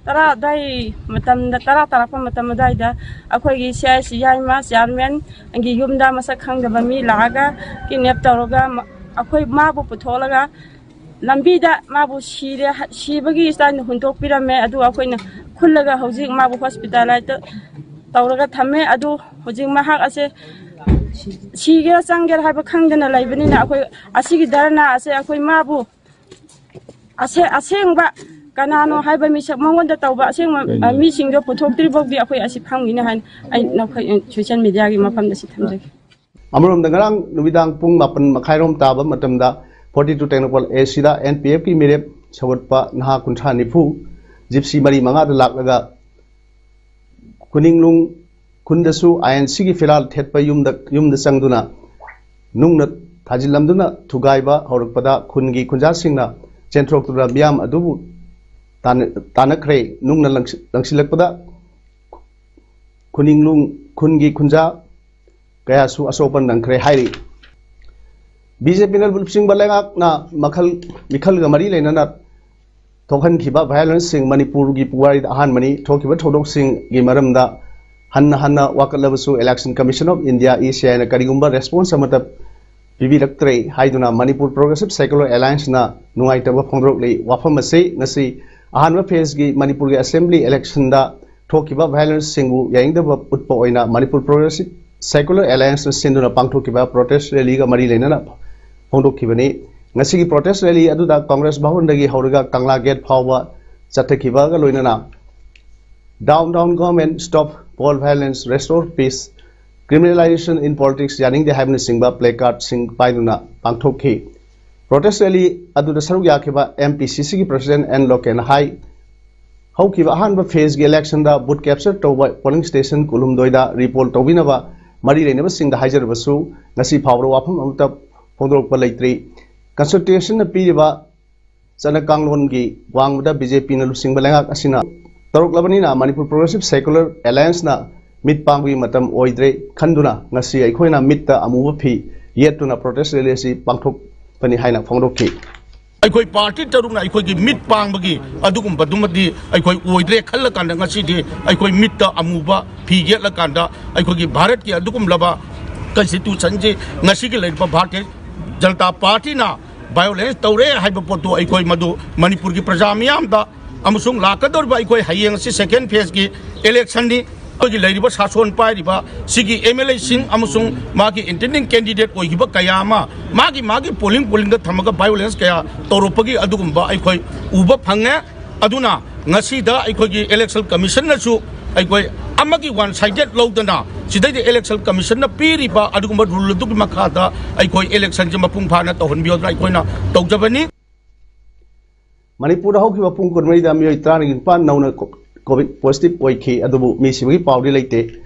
ꯇꯔꯥ ꯑꯗꯥꯏ ꯃꯇꯝꯗ, ꯇꯔꯥ ꯇꯥꯔꯛꯄ ꯃꯇꯝ ꯑꯗꯥꯏꯗ ꯑꯩꯈꯣꯏꯒꯤ C H ꯌꯥꯏꯃ chairmanꯒꯤ ꯌꯨꯝꯗ ꯃꯁꯛ ꯈꯪꯗꯕ ꯃꯤ ꯂꯥꯛꯑꯒ kidnap ꯇꯧꯔꯒ ꯃ-, ꯑꯩꯈꯣꯏ ꯃꯥꯕꯨ ꯄꯨꯊꯣꯛꯂꯒ ꯂꯝꯕꯤꯗ ꯃꯥꯕꯨ ꯁꯤꯔꯦ, ꯁꯤꯕꯒꯤ ꯁ꯭ꯇꯥꯏꯜꯗ ꯍꯨꯟꯗꯣꯛꯄꯤꯔꯝꯃꯦ꯫ ꯑꯗꯨ ꯑꯩꯈꯣꯏꯅ ꯈꯨꯜꯂꯒ ꯍꯧꯖꯤꯛ ꯃꯥꯕꯨ hospitalize ꯇꯧꯔꯒ ꯊꯝꯃꯦ꯫ ꯑꯗꯨ ꯍꯧꯖꯤꯛ ꯃꯍꯥꯛ ꯑꯁꯦ ꯁꯤꯒꯦꯔꯥ ꯆꯪꯒꯦꯔꯥ ꯍꯥꯏꯕ ꯈꯪꯗꯅ ꯂꯩꯕꯅꯤꯅ ꯑꯩꯈꯣꯏ ꯑꯁꯤꯒꯤ ꯙꯔꯅꯥ ꯑꯁꯦ ꯑꯩꯈꯣꯏ ꯃꯥꯕꯨ ꯑꯁꯦ-, ꯑꯁꯦꯡꯕ ꯀꯅꯥꯅꯣ ꯍꯥꯏꯕ ꯃꯤꯁꯛ ꯃꯉꯣꯟꯗ ꯇꯧꯕ ꯑꯁꯦꯡꯕ, ꯑ, ꯃꯤꯁꯤꯡꯗꯣ ꯄꯨꯊꯣꯛꯇ꯭ꯔꯤ ꯐꯥꯎꯗꯤ ꯑꯩꯈꯣꯏ ꯑꯁꯤ ꯐꯝꯈꯤꯅꯤ ꯍꯥꯏꯅ ꯑꯩ ꯅꯈꯣꯏ social mediaꯒꯤ ꯃꯐꯝꯗ ꯁꯤ ꯊꯝꯖꯒꯦ꯫ ꯑꯃꯔꯣꯝꯗ ꯉꯔꯥꯡ ꯅꯨꯃꯤꯗꯥꯡ ꯄꯨꯡ ꯃꯥꯄꯟ ꯃꯈꯥꯏꯔꯣꯝ ꯇꯥꯕ ꯃꯇꯝꯗ forty two ꯇꯦꯡꯅꯧꯄꯜ A ꯁꯤꯗ N P Fꯀꯤ ꯃꯤꯔꯦꯞ ꯁꯧꯒꯠꯄ ꯅꯍꯥ ꯀꯨꯟꯊ꯭ꯔꯥ ꯅꯤꯐꯨ ꯖꯤꯞꯁꯤ ꯃꯔꯤ ꯃꯉꯥꯗ ꯂꯥꯛꯂꯒ ꯀꯨꯅꯤꯡꯂꯨꯡ ꯈꯨꯟꯗꯁꯨ I N Cꯒꯤ ꯐꯤꯔꯥꯜ ꯊꯦꯠꯄ ꯌꯨꯝꯗ, ꯌꯨꯝꯗ ꯆꯪꯗꯨꯅ ꯅꯨꯡꯅ ꯊꯥꯖꯤꯜꯂꯝꯗꯨꯅ ꯊꯨꯒꯥꯏꯕ ꯍꯧꯔꯛꯄꯗ ꯈꯨꯟꯒꯤ ꯈꯨꯟꯖꯥꯁꯤꯡꯅ ꯆꯦꯟꯊꯣꯛꯇꯨꯅ ꯃꯤꯌꯥꯝ ꯑꯗꯨꯕꯨ ꯇꯥꯟꯅ- ꯇꯥꯟꯅꯈ꯭ꯔꯦ꯫ ꯅꯨꯡꯅ ꯂꯪꯁꯤ- ꯂꯪꯁꯤꯜꯂꯛꯄꯗ ꯈꯨꯅꯤꯡꯂꯨꯡ ꯈꯨꯟꯒꯤ ꯈꯨꯟꯖꯥ ꯀꯌꯥꯁꯨ ꯑꯁꯣꯛ ꯑꯄꯟ ꯅꯪꯈ꯭ꯔꯦ ꯍꯥꯏꯔꯤ꯫ ꯕꯤ ꯖꯦ ꯄꯤꯅ ꯂꯨꯆꯤꯡꯕ ꯂꯩꯉꯥꯛꯅ ꯃꯈꯜ ꯃꯤꯈꯜꯒ ꯃꯔꯤ ꯂꯩꯅꯅ ꯊꯣꯛꯍꯟꯈꯤꯕ ꯚꯥꯏꯑꯣꯂꯦꯟꯁꯁꯤꯡ ꯃꯅꯤꯄꯨꯔꯒꯤ ꯄꯨꯋꯥꯔꯤꯗ ꯑꯍꯥꯟꯕꯅꯤ꯫ ꯊꯣꯛꯈꯤꯕ ꯊꯧꯗꯣꯛꯁꯤꯡꯒꯤ ꯃꯔꯝꯗ ꯍꯟꯅ ꯍꯟꯅ ꯋꯥꯀꯠꯂꯕꯁꯨ Election Commission of India, E C I ꯅ ꯀꯔꯤꯒꯨꯝꯕ ꯔꯦꯁꯄꯣꯟꯁ ꯑꯃꯠꯇ ꯄꯤꯕꯤꯔꯛꯇ꯭ꯔꯦ ꯍꯥꯏꯗꯨꯅ ꯃꯅꯤꯄꯨꯔ ꯄ꯭ꯔꯣꯒ꯭ꯔꯦꯁꯤꯚ ꯁꯦꯀꯨꯂꯔ ꯑꯦꯂꯥꯌꯟꯁꯅ ꯅꯨꯡꯉꯥꯏꯇꯕ ꯐꯣꯡꯗꯣꯔꯛꯂꯤ꯫ ꯋꯥꯐꯝ ꯑꯁꯤ ꯉꯁꯤ ꯑꯍꯥꯟꯕ ꯐꯦꯖꯒꯤ ꯃꯅꯤꯄꯨꯔꯒꯤ ꯑꯦꯁꯦꯝꯕ꯭ꯂꯤ ꯏꯂꯦꯛꯁꯟꯗ ꯊꯣꯛꯈꯤꯕ ꯚꯥꯏꯑꯣꯂꯦꯟꯁꯁꯤꯡꯕꯨ ꯌꯥꯅꯤꯡꯗꯕ ꯎꯠꯄ ꯑꯣꯏꯅ ꯃꯅꯤꯄꯨꯔ ꯄ꯭ꯔꯣꯒ꯭ꯔꯦꯁꯤꯚ ꯁꯦꯀꯨꯂꯔ ꯑꯦꯂꯥꯌꯟꯁꯅ ꯁꯤꯟꯗꯨꯅ ꯄꯥꯡꯊꯣꯛꯈꯤꯕ ꯄ꯭ꯔꯣꯇꯦꯁ ꯔꯦꯂꯤꯒ ꯃꯔꯤ ꯂꯩꯅꯅ ꯐꯣꯡꯗꯣꯛꯈꯤꯕꯅꯤ꯫ ꯉꯁꯤꯒꯤ ꯄ꯭ꯔꯣꯇꯦꯁ ꯔꯦꯂꯤ ꯑꯗꯨꯗ ꯀꯪꯒ꯭ꯔꯦꯁ ꯚꯕꯟꯗꯒꯤ ꯍꯧꯔꯒ ꯀꯪꯂꯥ ꯒꯦꯠ ꯐꯥꯎꯕ ꯆꯠꯊꯈꯤꯕꯒ ꯂꯣꯏꯅꯅ "Down, down government, stop all violence, restore peace, criminalization in politics" ꯌꯥꯅꯤꯡꯗꯦ ꯍꯥꯏꯕꯅꯆꯤꯡꯕ ꯄ꯭ꯂꯦ ꯀꯥꯔꯗꯁꯤꯡ ꯄꯥꯏꯗꯨꯅ ꯄꯥꯡꯊꯣꯛꯈꯤ꯫ ꯄ꯭ꯔꯣꯇꯦꯁ ꯔꯦꯂꯤ ꯑꯗꯨꯗ ꯁꯔꯨꯛ ꯌꯥꯈꯤꯕ M P C C ꯒꯤ ꯄ꯭ꯔꯁꯤꯗꯦꯟ ꯑꯦꯟ ꯂꯣꯀꯦꯟ ꯍꯥꯏ, ꯍꯧꯈꯤꯕ ꯑꯍꯥꯟꯕ ꯐꯦꯖꯒꯤ ꯏꯂꯦꯛꯁꯟꯗ ꯕꯨꯠ ꯀꯦꯞꯆꯔ ꯇꯧꯕ ꯄꯣꯂꯤꯡ ꯁ꯭ꯇꯦꯁꯟ ꯀꯨꯟꯍꯨꯝꯗꯣꯏꯗ ꯔꯤꯄꯣꯜ ꯇꯧꯕꯤꯅꯕ ꯃꯔꯤ ꯂꯩꯅꯕꯁꯤꯡꯗ ꯍꯥꯏꯖꯔꯕꯁꯨ ꯉꯁꯤ ꯐꯥꯎꯕꯗ ꯋꯥꯐꯝ ꯑꯃꯠꯇ ꯐꯣꯡꯗꯣꯔꯛꯄ ꯂꯩꯇ꯭ꯔꯤ꯫ ꯀꯟꯁꯇꯤꯇ꯭ꯌꯨꯁꯟꯅ ꯄꯤꯔꯤꯕ ꯆꯠꯅ ꯀꯥꯡꯂꯣꯟꯒꯤ ꯋꯥꯡꯃꯗ B J P ꯅ ꯂꯨꯆꯤꯡꯕ ꯂꯩꯉꯥꯛ ꯑꯁꯤꯅ ꯇꯧꯔꯛꯂꯕꯅꯤꯅ ꯃꯅꯤꯄꯨꯔ ꯄ꯭ꯔꯣꯒ꯭ꯔꯦꯁꯤꯚ ꯁꯦꯀꯨꯂꯔ ꯑꯦꯂꯥꯌꯟꯁꯅ ꯃꯤꯠ ꯄꯥꯡꯕꯒꯤ ꯃꯇꯝ ꯑꯣꯏꯗ꯭ꯔꯦ ꯈꯟꯗꯨꯅ ꯉꯁꯤ ꯑꯩꯈꯣꯏꯅ ꯃꯤꯠꯇ ꯑꯃꯨꯕ ꯐꯤ ꯌꯦꯠꯇꯨꯅ ꯄ꯭ꯔꯣꯇꯦꯁ ꯔꯦꯂꯤ ꯑꯁꯤ ꯄꯥꯡꯊꯣꯛꯄꯅꯤ ꯍꯥꯏꯅ ꯐꯣꯡꯗꯣꯛꯈꯤ꯫ ꯑꯩꯈꯣꯏ ꯄꯥꯔꯇꯤ ꯇꯔꯨꯛꯅ ꯑꯩꯈꯣꯏꯒꯤ ꯃꯤꯠ ꯄꯥꯡꯕꯒꯤ ꯑꯗꯨꯒꯨꯝꯕꯗꯨꯃꯗꯤ ꯑꯩꯈꯣꯏ ꯑꯣꯏꯗ꯭ꯔꯦ ꯈꯜꯂꯀꯥꯟꯗ ꯉꯁꯤꯗꯤ ꯑꯩꯈꯣꯏ ꯃꯤꯠꯇ ꯑꯃꯨꯕ ꯐꯤ ꯌꯦꯠꯂꯀꯥꯟꯗ ꯑꯩꯈꯣꯏꯒꯤ ꯚꯥꯔꯠꯀꯤ ꯑꯗꯨꯒꯨꯝꯂꯕ ꯀꯟꯁꯇꯤꯇ꯭ꯌꯨꯁꯟꯁꯤ ꯉꯁꯤꯒꯤ ꯂꯩꯔꯤꯕ ꯚꯥꯔꯇꯤꯌ ꯖꯅꯇꯥ ꯄꯥꯔꯇꯤꯅ ꯚꯥꯏꯑꯣꯂꯦꯟꯁ ꯇꯧꯔꯦ ꯍꯥꯏꯕ ꯄꯣꯠꯇꯨ ꯑꯩꯈꯣꯏ ꯃꯗꯨ ꯃꯅꯤꯄꯨꯔꯒꯤ ꯄ꯭ꯔꯖꯥ ꯃꯤꯌꯥꯝꯗ ꯑꯃꯁꯨꯡ ꯂꯥꯛꯀꯗꯧꯔꯤꯕ ꯑꯩꯈꯣꯏ ꯍꯌꯦꯡ ꯑꯁꯤ ꯁꯦꯀꯦꯟ ꯐꯦꯖꯀꯤ ꯏꯂꯦꯛꯁꯟꯅꯤ꯫ ꯑꯩꯈꯣꯏꯒꯤ ꯂꯩꯔꯤꯕ ꯁꯥꯁꯣꯟ ꯄꯥꯏꯔꯤꯕ ꯁꯤꯒꯤ M L A ꯁꯤꯡ ꯑꯃꯁꯨꯡ ꯃꯥꯒꯤ ꯏꯟꯇꯦꯟꯗꯤꯡ ꯀꯦꯟꯗꯤꯗꯦꯠ ꯑꯣꯏꯈꯤꯕ ꯀꯌꯥ ꯑꯃ ꯃꯥꯒꯤ ꯃꯥꯒꯤ ꯄꯣꯂꯤꯡ ꯄꯣꯂꯤꯡꯗ ꯊꯝꯃꯒ ꯚꯥꯏꯑꯣꯂꯦꯟꯁ ꯀꯌꯥ ꯇꯧꯔꯛꯄꯒꯤ ꯑꯗꯨꯒꯨꯝꯕ ꯑꯩꯈꯣꯏ ꯎꯕ ꯐꯪꯉꯦ꯫ ꯑꯗꯨꯅ ꯉꯁꯤꯗ ꯑꯩꯈꯣꯏꯒꯤ ꯏꯂꯦꯛꯁꯟ ꯀꯃꯤꯁꯟꯅꯁꯨ ꯑꯩꯈꯣꯏ ꯑꯃꯒꯤ ꯋꯥꯟ ꯁꯥꯏꯗꯦꯠ ꯂꯧꯗꯅ ꯁꯤꯗꯩꯗ ꯏꯂꯦꯛꯁꯟ ꯀꯃꯤꯁꯟꯅ ꯄꯤꯔꯤꯕ ꯑꯗꯨꯒꯨꯝꯕ ꯔꯨꯜ ꯑꯗꯨꯒꯤ ꯃꯈꯥꯗ ꯑꯩꯈꯣꯏ ꯏꯂꯦꯛꯁꯟꯁꯦ ꯃꯄꯨꯡ ꯐꯥꯅ ꯇꯧꯍꯟꯕꯤꯌꯣꯗꯅ ꯑꯩꯈꯣꯏꯅ ꯇꯧꯖꯕꯅꯤ꯫ ꯃꯅꯤꯄꯨꯔꯗ ꯍꯧꯈꯤꯕ ꯄꯨꯡ ꯀꯨꯟꯃꯔꯤꯗ ꯃꯤꯑꯣꯏ ꯇꯔꯥꯅꯤꯄꯥꯟ ꯅꯧꯅ ꯀꯣ-, ꯀꯣꯚꯤꯗ ꯄꯣꯖꯤꯇꯤꯚ ꯑꯣꯏꯈꯤ, ꯑꯗꯨꯕꯨ ꯃꯤ ꯁꯤꯕꯒꯤ ꯄꯥꯎꯗꯤ ꯂꯩꯇꯦ꯫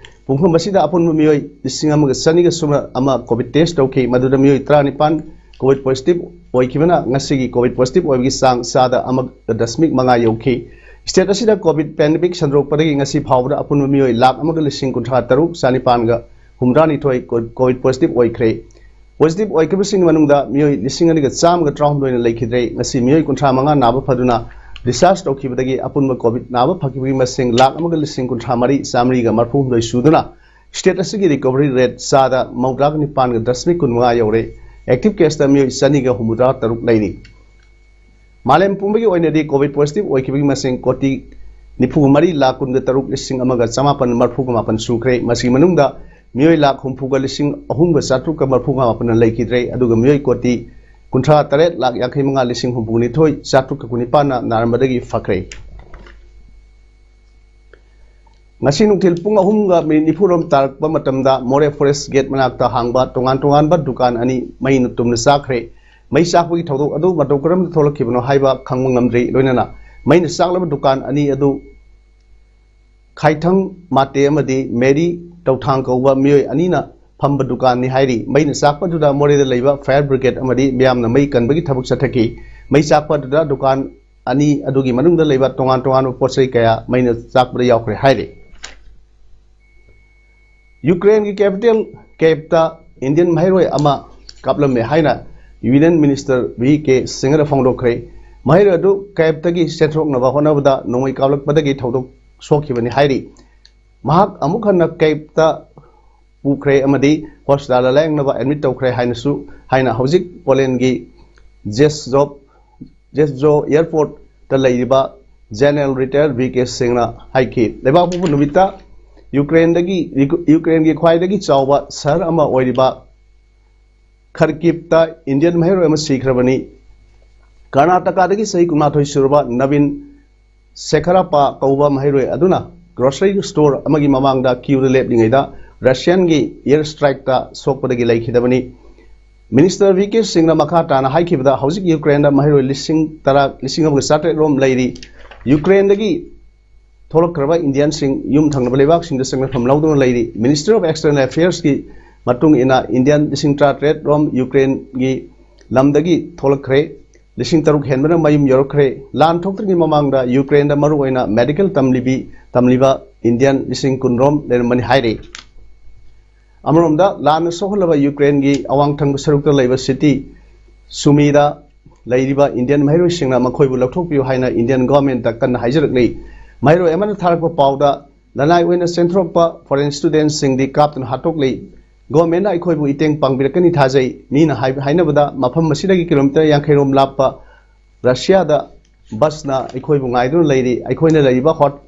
ꯄꯨꯡꯐꯝ ꯑꯁꯤꯗ ꯑꯄꯨꯟꯕ ꯃꯤꯑꯣꯏ ꯂꯤꯁꯤꯡ ꯑꯃꯒ ꯆꯅꯤꯒ ꯁꯨꯞꯅ ꯑꯃ ꯀꯣꯚꯤꯗ ꯇꯦꯁ ꯇꯧꯈꯤ, ꯃꯗꯨꯗ ꯃꯤꯑꯣꯏ ꯇꯔꯥꯅꯤꯄꯥꯟ ꯀꯣꯚꯤꯗ ꯄꯣꯖꯤꯇꯤꯚ ꯑꯣꯏꯈꯤꯕꯅ ꯉꯁꯤꯒꯤ ꯀꯣꯚꯤꯗ ꯄꯣꯖꯤꯇꯤꯚ ꯑꯣꯏꯕꯒꯤ ꯆꯥꯡ ꯆꯥꯗ ꯑꯃꯒ ꯗꯁꯃꯤꯛ ꯃꯉꯥ ꯌꯧꯈꯤ꯫ ꯁ꯭ꯇꯦꯠ ꯑꯁꯤꯗ ꯀꯣꯚꯤꯗ ꯄꯦꯟꯗꯦꯃꯤꯛ ꯁꯟꯗꯣꯔꯛꯄꯗꯒꯤ ꯉꯁꯤ ꯐꯥꯎꯕꯗ ꯑꯄꯨꯟꯕ ꯃꯤꯑꯣꯏ ꯂꯥꯈ ꯑꯃꯒ ꯂꯤꯁꯤꯡ ꯀꯨꯟꯊ꯭ꯔꯥ ꯇꯔꯨꯛ ꯆꯥꯅꯤꯄꯥꯟꯒ ꯍꯨꯝꯗ꯭ꯔꯥꯅꯤꯊꯣꯏ ꯀꯣ-, ꯀꯣꯚꯤꯗ ꯄꯣꯖꯤꯇꯤꯚ ꯑꯣꯏꯈ꯭ꯔꯦ꯫ ꯄꯣꯖꯤꯇꯤꯚ ꯑꯣꯏꯈꯤꯕꯁꯤꯡꯒꯤ ꯃꯅꯨꯡꯗ ꯃꯤꯑꯣꯏ ꯂꯤꯁꯤꯡ ꯑꯅꯤꯒ ꯆꯥꯝꯃꯒ ꯇꯔꯥꯍꯨꯝꯗꯣꯏꯅ ꯂꯩꯈꯤꯗ꯭ꯔꯦ꯫ ꯉꯁꯤ ꯃꯤꯑꯣꯏ ꯀꯨꯟꯊ꯭ꯔꯥ ꯃꯉꯥ ꯅꯥꯕ ꯐꯗꯨꯅ ꯗꯤꯁꯆꯥꯔꯖ ꯇꯧꯈꯤꯕꯗꯒꯤ ꯑꯄꯨꯟꯕ ꯀꯣꯚꯤꯗ ꯅꯥꯕ ꯐꯈꯤꯕꯒꯤ ꯃꯁꯤꯡ ꯂꯥꯈ ꯑꯃꯒ ꯂꯤꯁꯤꯡ ꯀꯨꯟꯊ꯭ꯔꯥ ꯃꯔꯤ ꯆꯥꯃꯔꯤꯒ ꯃꯔꯤꯐꯨ ꯍꯨꯝꯗꯣꯏ ꯁꯨꯗꯨꯅ ꯁ꯭ꯇꯦꯠ ꯑꯁꯤꯒꯤ ꯔꯤꯀꯣꯚꯔꯤ ꯔꯦꯠ ꯆꯥꯗ ꯃꯧꯗ꯭ꯔꯥꯒ ꯅꯤꯄꯥꯟꯒ ꯗꯁꯃꯤꯛ ꯀꯨꯟꯃꯉꯥ ꯌꯧꯔꯦ꯫ ꯑꯦꯛꯇꯤꯚ ꯀꯦꯁꯇ ꯃꯤꯑꯣꯏ ꯆꯅꯤꯒ ꯍꯨꯝꯐꯨꯇꯔꯥ ꯇꯔꯨꯛ ꯂꯩꯔꯤ꯫ ꯃꯥꯂꯦꯝ ꯄꯨꯝꯕꯒꯤ ꯑꯣꯏꯅꯗꯤ ꯀꯣꯚꯤꯗ ꯄꯣꯖꯤꯇꯤꯚ ꯑꯣꯏꯈꯤꯕꯒꯤ ꯃꯁꯤꯡ ꯀꯣꯇꯤ ꯅꯤꯐꯨ ꯃꯔꯤ ꯂꯥꯈ ꯀꯨꯟꯒ ꯇꯔꯨꯛ ꯂꯤꯁꯤꯡ ꯑꯃꯒ ꯆꯃꯥꯄꯟ ꯃꯔꯤꯐꯨꯒ ꯃꯥꯄꯟ ꯁꯨꯈ꯭ꯔꯦ꯫ ꯃꯁꯤꯒꯤ ꯃꯅꯨꯡꯗ ꯃꯤꯑꯣꯏ ꯂꯥꯈ ꯍꯨꯝꯐꯨꯒ ꯂꯤꯁꯤꯡ ꯑꯍꯨꯝꯒ ꯆꯥꯇ꯭ꯔꯨꯛꯀ ꯃꯔꯤꯐꯨꯒ ꯃꯥꯄꯟꯅ ꯂꯩꯈꯤꯗ꯭ꯔꯦ, ꯑꯗꯨꯒ ꯃꯤꯑꯣꯏ ꯀꯣꯇꯤ ꯀꯨꯟꯊ꯭ꯔꯥ ꯇꯔꯦꯠ ꯂꯥꯈ ꯌꯥꯡꯈꯩ ꯃꯉꯥ ꯂꯤꯁꯤꯡ ꯍꯨꯝꯐꯨ ꯅꯤꯊꯣꯏ ꯆꯥꯇ꯭ꯔꯨꯛꯀ ꯀꯨꯟꯅꯤꯄꯥꯟꯅ ꯅꯥꯔꯝꯕꯗꯒꯤ ꯐꯈ꯭ꯔꯦ꯫ ꯉꯁꯤ ꯅꯨꯡꯊꯤꯜ ꯄꯨꯡ ꯑꯍꯨꯝꯒ ꯃꯤꯅꯤꯠ ꯅꯤꯐꯨꯔꯣꯝ ꯇꯥꯔꯛꯄ ꯃꯇꯝꯗ ꯃꯣꯔꯦ ꯐꯣꯔꯦꯁ ꯒꯦꯠ ꯃꯅꯥꯛꯇ ꯍꯥꯡꯕ ꯇꯣꯉꯥꯟ ꯇꯣꯉꯥꯟꯕ ꯗꯨꯀꯥꯟ ꯑꯅꯤ ꯃꯩꯅ ꯇꯨꯝꯅ ꯆꯥꯛꯈ꯭ꯔꯦ꯫ ꯃꯩ ꯆꯥꯛꯄꯒꯤ ꯊꯧꯗꯣꯛ ꯑꯗꯨ ꯃꯇꯧ ꯀꯔꯝꯅ ꯊꯣꯛꯂꯛꯈꯤꯕꯅꯣ ꯍꯥꯏꯕ ꯈꯪꯕ ꯉꯝꯗ꯭ꯔꯤ꯫ ꯂꯣꯏꯅꯅ ꯃꯩꯅ ꯆꯥꯛꯂꯕ ꯗꯨꯀꯥꯟ ꯑꯅꯤ ꯑꯗꯨ ꯈꯥꯏꯊꯪ ꯃꯥꯇꯦ ꯑꯃꯗꯤ ꯃꯦꯔꯤ ꯇꯧꯊꯥꯡ ꯀꯧꯕ ꯃꯤꯑꯣꯏ ꯑꯅꯤꯅ ꯐꯝꯕ ꯗꯨꯀꯥꯟꯅꯤ ꯍꯥꯏꯔꯤ꯫ ꯃꯩꯅ ꯆꯥꯛꯄꯗꯨꯗ ꯃꯣꯔꯦꯗ ꯂꯩꯕ ꯐꯥꯌꯔ ꯕ꯭ꯔꯤꯒꯦꯗ ꯑꯃꯗꯤ ꯃꯤꯌꯥꯝꯅ ꯃꯩ ꯀꯟꯕꯒꯤ ꯊꯕꯛ ꯆꯠꯊꯈꯤ꯫ ꯃꯩ ꯆꯥꯛꯄꯗꯨꯗ ꯗꯨꯀꯥꯟ ꯑꯅꯤ ꯑꯗꯨꯒꯤ ꯃꯅꯨꯡꯗ ꯂꯩꯕ ꯇꯣꯉꯥꯟ ꯇꯣꯉꯥꯟꯕ ꯄꯣꯠ ꯆꯩ ꯀꯌꯥ ꯃꯩꯅ ꯆꯥꯛꯄꯗ ꯌꯥꯎꯈ꯭ꯔꯦ ꯍꯥꯏꯔꯤ꯫ ꯌꯨꯀ꯭ꯔꯦꯟꯒꯤ ꯀꯦꯄꯤꯇꯦꯜ ꯀꯦꯞꯇ ꯏꯟꯗꯤꯌꯟ ꯃꯍꯩꯔꯣꯏ ꯑꯃ ꯀꯥꯞꯂꯝꯃꯦ ꯍꯥꯏꯅ ꯌꯨꯅꯤꯌꯟ ꯃꯤꯅꯤꯁꯇꯔ ꯚꯤ ꯀꯦ ꯁꯤꯡꯍꯅ ꯐꯣꯡꯗꯣꯛꯈ꯭ꯔꯦ꯫ ꯃꯍꯩꯔꯣꯏ ꯑꯗꯨ ꯀꯦꯞꯇꯒꯤ ꯆꯦꯟꯊꯣꯛꯅꯕ ꯍꯣꯠꯅꯕꯗ ꯅꯣꯡꯃꯩ ꯀꯥꯞꯂꯛꯄꯗꯒꯤ ꯊꯧꯗꯣꯛ ꯁꯣꯛꯈꯤꯕꯅꯤ ꯍꯥꯏꯔꯤ꯫ ꯃꯍꯥꯛ ꯑꯃꯨꯛ ꯍꯟꯅ ꯀꯦꯞꯇ ꯄꯨꯈ꯭ꯔꯦ ꯑꯃꯗꯤ ꯍꯣꯁꯄꯤꯇꯥꯜꯗ ꯂꯥꯌꯦꯡꯅꯕ ꯑꯦꯗꯃꯤꯠ ꯇꯧꯈ꯭ꯔꯦ ꯍꯥꯏꯅꯁꯨ, ꯍꯥꯏꯅ ꯍꯧꯖꯤꯛ ꯄꯣꯂꯦꯟꯒꯤ ꯖꯦꯁꯖꯣꯞ, ꯖꯦꯁꯖꯣ ꯑꯦꯌꯔꯄꯣꯔꯠꯇ ꯂꯩꯔꯤꯕ ꯖꯦꯅꯔꯦꯜ ꯔꯤꯇꯥꯌꯔ ꯚꯤ ꯀꯦ ꯁꯤꯡꯅ ꯍꯥꯏꯈꯤ꯫ ꯂꯩꯕꯥꯛꯄꯣꯛꯄ ꯅꯨꯃꯤꯠꯇ ꯌꯨꯀ꯭ꯔꯦꯟꯗꯒꯤ, ꯌꯨꯀ꯭ꯔꯦꯟꯒꯤ ꯈ꯭ꯋꯥꯏꯗꯒꯤ ꯆꯥꯎꯕ ꯁꯍꯔ ꯑꯃ ꯑꯣꯏꯔꯤꯕ ꯈꯔꯀꯤꯞꯇ ꯏꯟꯗꯤꯌꯟ ꯃꯍꯩꯔꯣꯏ ꯑꯃ ꯁꯤꯈ꯭ꯔꯕꯅꯤ꯫ ꯀꯔꯅꯥꯇꯀꯥꯗꯒꯤ ꯆꯍꯤ ꯀꯨꯟꯃꯥꯊꯣꯏ ꯁꯨꯔꯕ ꯅꯕꯤꯟ ꯁꯦꯈꯔꯥꯄꯥ ꯀꯧꯕ ꯃꯍꯩꯔꯣꯏ ꯑꯗꯨꯅ ꯒ꯭ꯔꯣꯁꯔꯤ ꯁ꯭ꯇꯣꯔ ꯑꯃꯒꯤ ꯃꯃꯥꯡꯗ ꯀ꯭ꯌꯨꯗ ꯂꯦꯞꯂꯤꯉꯩꯗ ꯔꯁꯤꯌꯟꯒꯤ ꯑꯦꯌꯔ ꯁ꯭ꯇ꯭ꯔꯥꯏꯛꯇ ꯁꯣꯛꯄꯗꯒꯤ ꯂꯩꯈꯤꯗꯕꯅꯤ꯫ ꯃꯤꯅꯤꯁꯇꯔ ꯚꯤ ꯀꯦ ꯁꯤꯡꯅ ꯃꯈꯥ ꯇꯥꯅ ꯍꯥꯏꯈꯤꯕꯗ, ꯍꯧꯖꯤꯛ ꯌꯨꯀ꯭ꯔꯦꯟꯗ ꯃꯍꯩꯔꯣꯏ ꯂꯤꯁꯤꯡ ꯇꯔꯥ, ꯂꯤꯁꯤꯡ ꯑꯃꯒ ꯆꯥꯇ꯭ꯔꯦꯠ ꯔꯣꯝ ꯂꯩꯔꯤ꯫ ꯌꯨꯀ꯭ꯔꯦꯟꯗꯒꯤ ꯊꯣꯛꯂꯛꯈ꯭ꯔꯕ ꯏꯟꯗꯤꯌꯟꯁꯤꯡ ꯌꯨꯝ ꯊꯪꯅꯕ ꯂꯩꯕꯥꯛꯁꯤꯡꯗ ꯆꯪꯅꯐꯝ ꯂꯧꯗꯨꯅ ꯂꯩꯔꯤ꯫ ꯃꯤꯅꯤꯁꯇ꯭ꯔꯤ ꯑꯣꯐ ꯑꯦꯛꯁꯇꯔꯅꯦꯜ ꯑꯦꯐꯤꯌꯔꯁꯀꯤ ꯃꯇꯨꯡ ꯏꯟꯅ, ꯏꯟꯗꯤꯌꯟ ꯂꯤꯁꯤꯡ ꯇꯔꯥꯇꯔꯦꯠ ꯔꯣꯝ ꯌꯨꯀ꯭ꯔꯦꯟꯒꯤ ꯂꯝꯗꯒꯤ ꯊꯣꯛꯂꯛꯈ꯭ꯔꯦ꯫ ꯂꯤꯁꯤꯡ ꯇꯔꯨꯛ ꯍꯦꯟꯕꯅ ꯃꯌꯨꯝ ꯌꯧꯔꯛꯈ꯭ꯔꯦ꯫ ꯂꯥꯟ ꯊꯣꯛꯇ꯭ꯔꯤꯉꯩ ꯃꯃꯥꯡꯗ ꯌꯨꯀ꯭ꯔꯦꯟꯗ ꯃꯔꯨꯑꯣꯏꯅ ꯃꯦꯗꯤꯀꯦꯜ ꯇꯝꯂꯤꯕꯤ, ꯇꯝꯂꯤꯕ ꯏꯟꯗꯤꯌꯟ ꯂꯤꯁꯤꯡ ꯀꯨꯟꯔꯣꯝ ꯂꯩꯔꯝꯕꯅꯤ ꯍꯥꯏꯔꯤ꯫ ꯑꯃꯔꯣꯝꯗ ꯂꯥꯟꯅ ꯁꯣꯛꯍꯜꯂꯕ ꯌꯨꯀ꯭ꯔꯦꯟꯒꯤ ꯑꯋꯥꯡ ꯊꯪꯕ ꯁꯔꯨꯛꯇ ꯂꯩꯕ ꯁꯤꯇꯤ ꯁꯨꯃꯤꯗ ꯂꯩꯔꯤꯕ ꯏꯟꯗꯤꯌꯟ ꯃꯍꯩꯔꯣꯏꯁꯤꯡꯅ ꯃꯈꯣꯏꯕꯨ ꯂꯧꯊꯣꯛꯄꯤꯌꯨ ꯍꯥꯏꯅ ꯏꯟꯗꯤꯌꯟ ꯒꯣꯔꯃꯦꯟꯇ ꯀꯟꯅ ꯍꯥꯏꯖꯔꯛꯂꯤ꯫ ꯃꯍꯩꯔꯣꯏ ꯑꯃꯅ ꯊꯥꯔꯛꯄ ꯄꯥꯎꯗ, ꯂꯅꯥꯏ ꯑꯣꯏꯅ ꯆꯦꯟꯊꯣꯔꯛꯄ ꯐꯣꯔꯦꯟ ꯁ꯭ꯇꯨꯗꯦꯟꯠꯁꯤꯡꯗꯤ ꯀꯥꯞꯇꯨꯅ ꯍꯥꯠꯇꯣꯛꯂꯤ꯫ ꯒꯣꯔꯃꯦꯟꯅ ꯑꯩꯈꯣꯏꯕꯨ ꯏꯇꯦꯡ ꯄꯥꯡꯕꯤꯔꯛꯀꯅꯤ ꯊꯥꯖꯩ꯫ ꯃꯤꯅ ꯍꯥꯏ-, ꯍꯥꯏꯅꯕꯗ ꯃꯐꯝ ꯑꯁꯤꯗꯒꯤ ꯀꯤꯂꯣꯃꯤꯇꯔ ꯌꯥꯡꯈꯩ ꯔꯣꯝ ꯂꯥꯞꯄ ꯔꯁꯤꯌꯥꯗ ꯕꯁꯅ ꯑꯩꯈꯣꯏꯕꯨ ꯉꯥꯏꯗꯨꯅ ꯂꯩꯔꯤ꯫ ꯑꯩꯈꯣꯏꯅ ꯂꯩꯔꯤꯕ ꯍꯣꯠ-,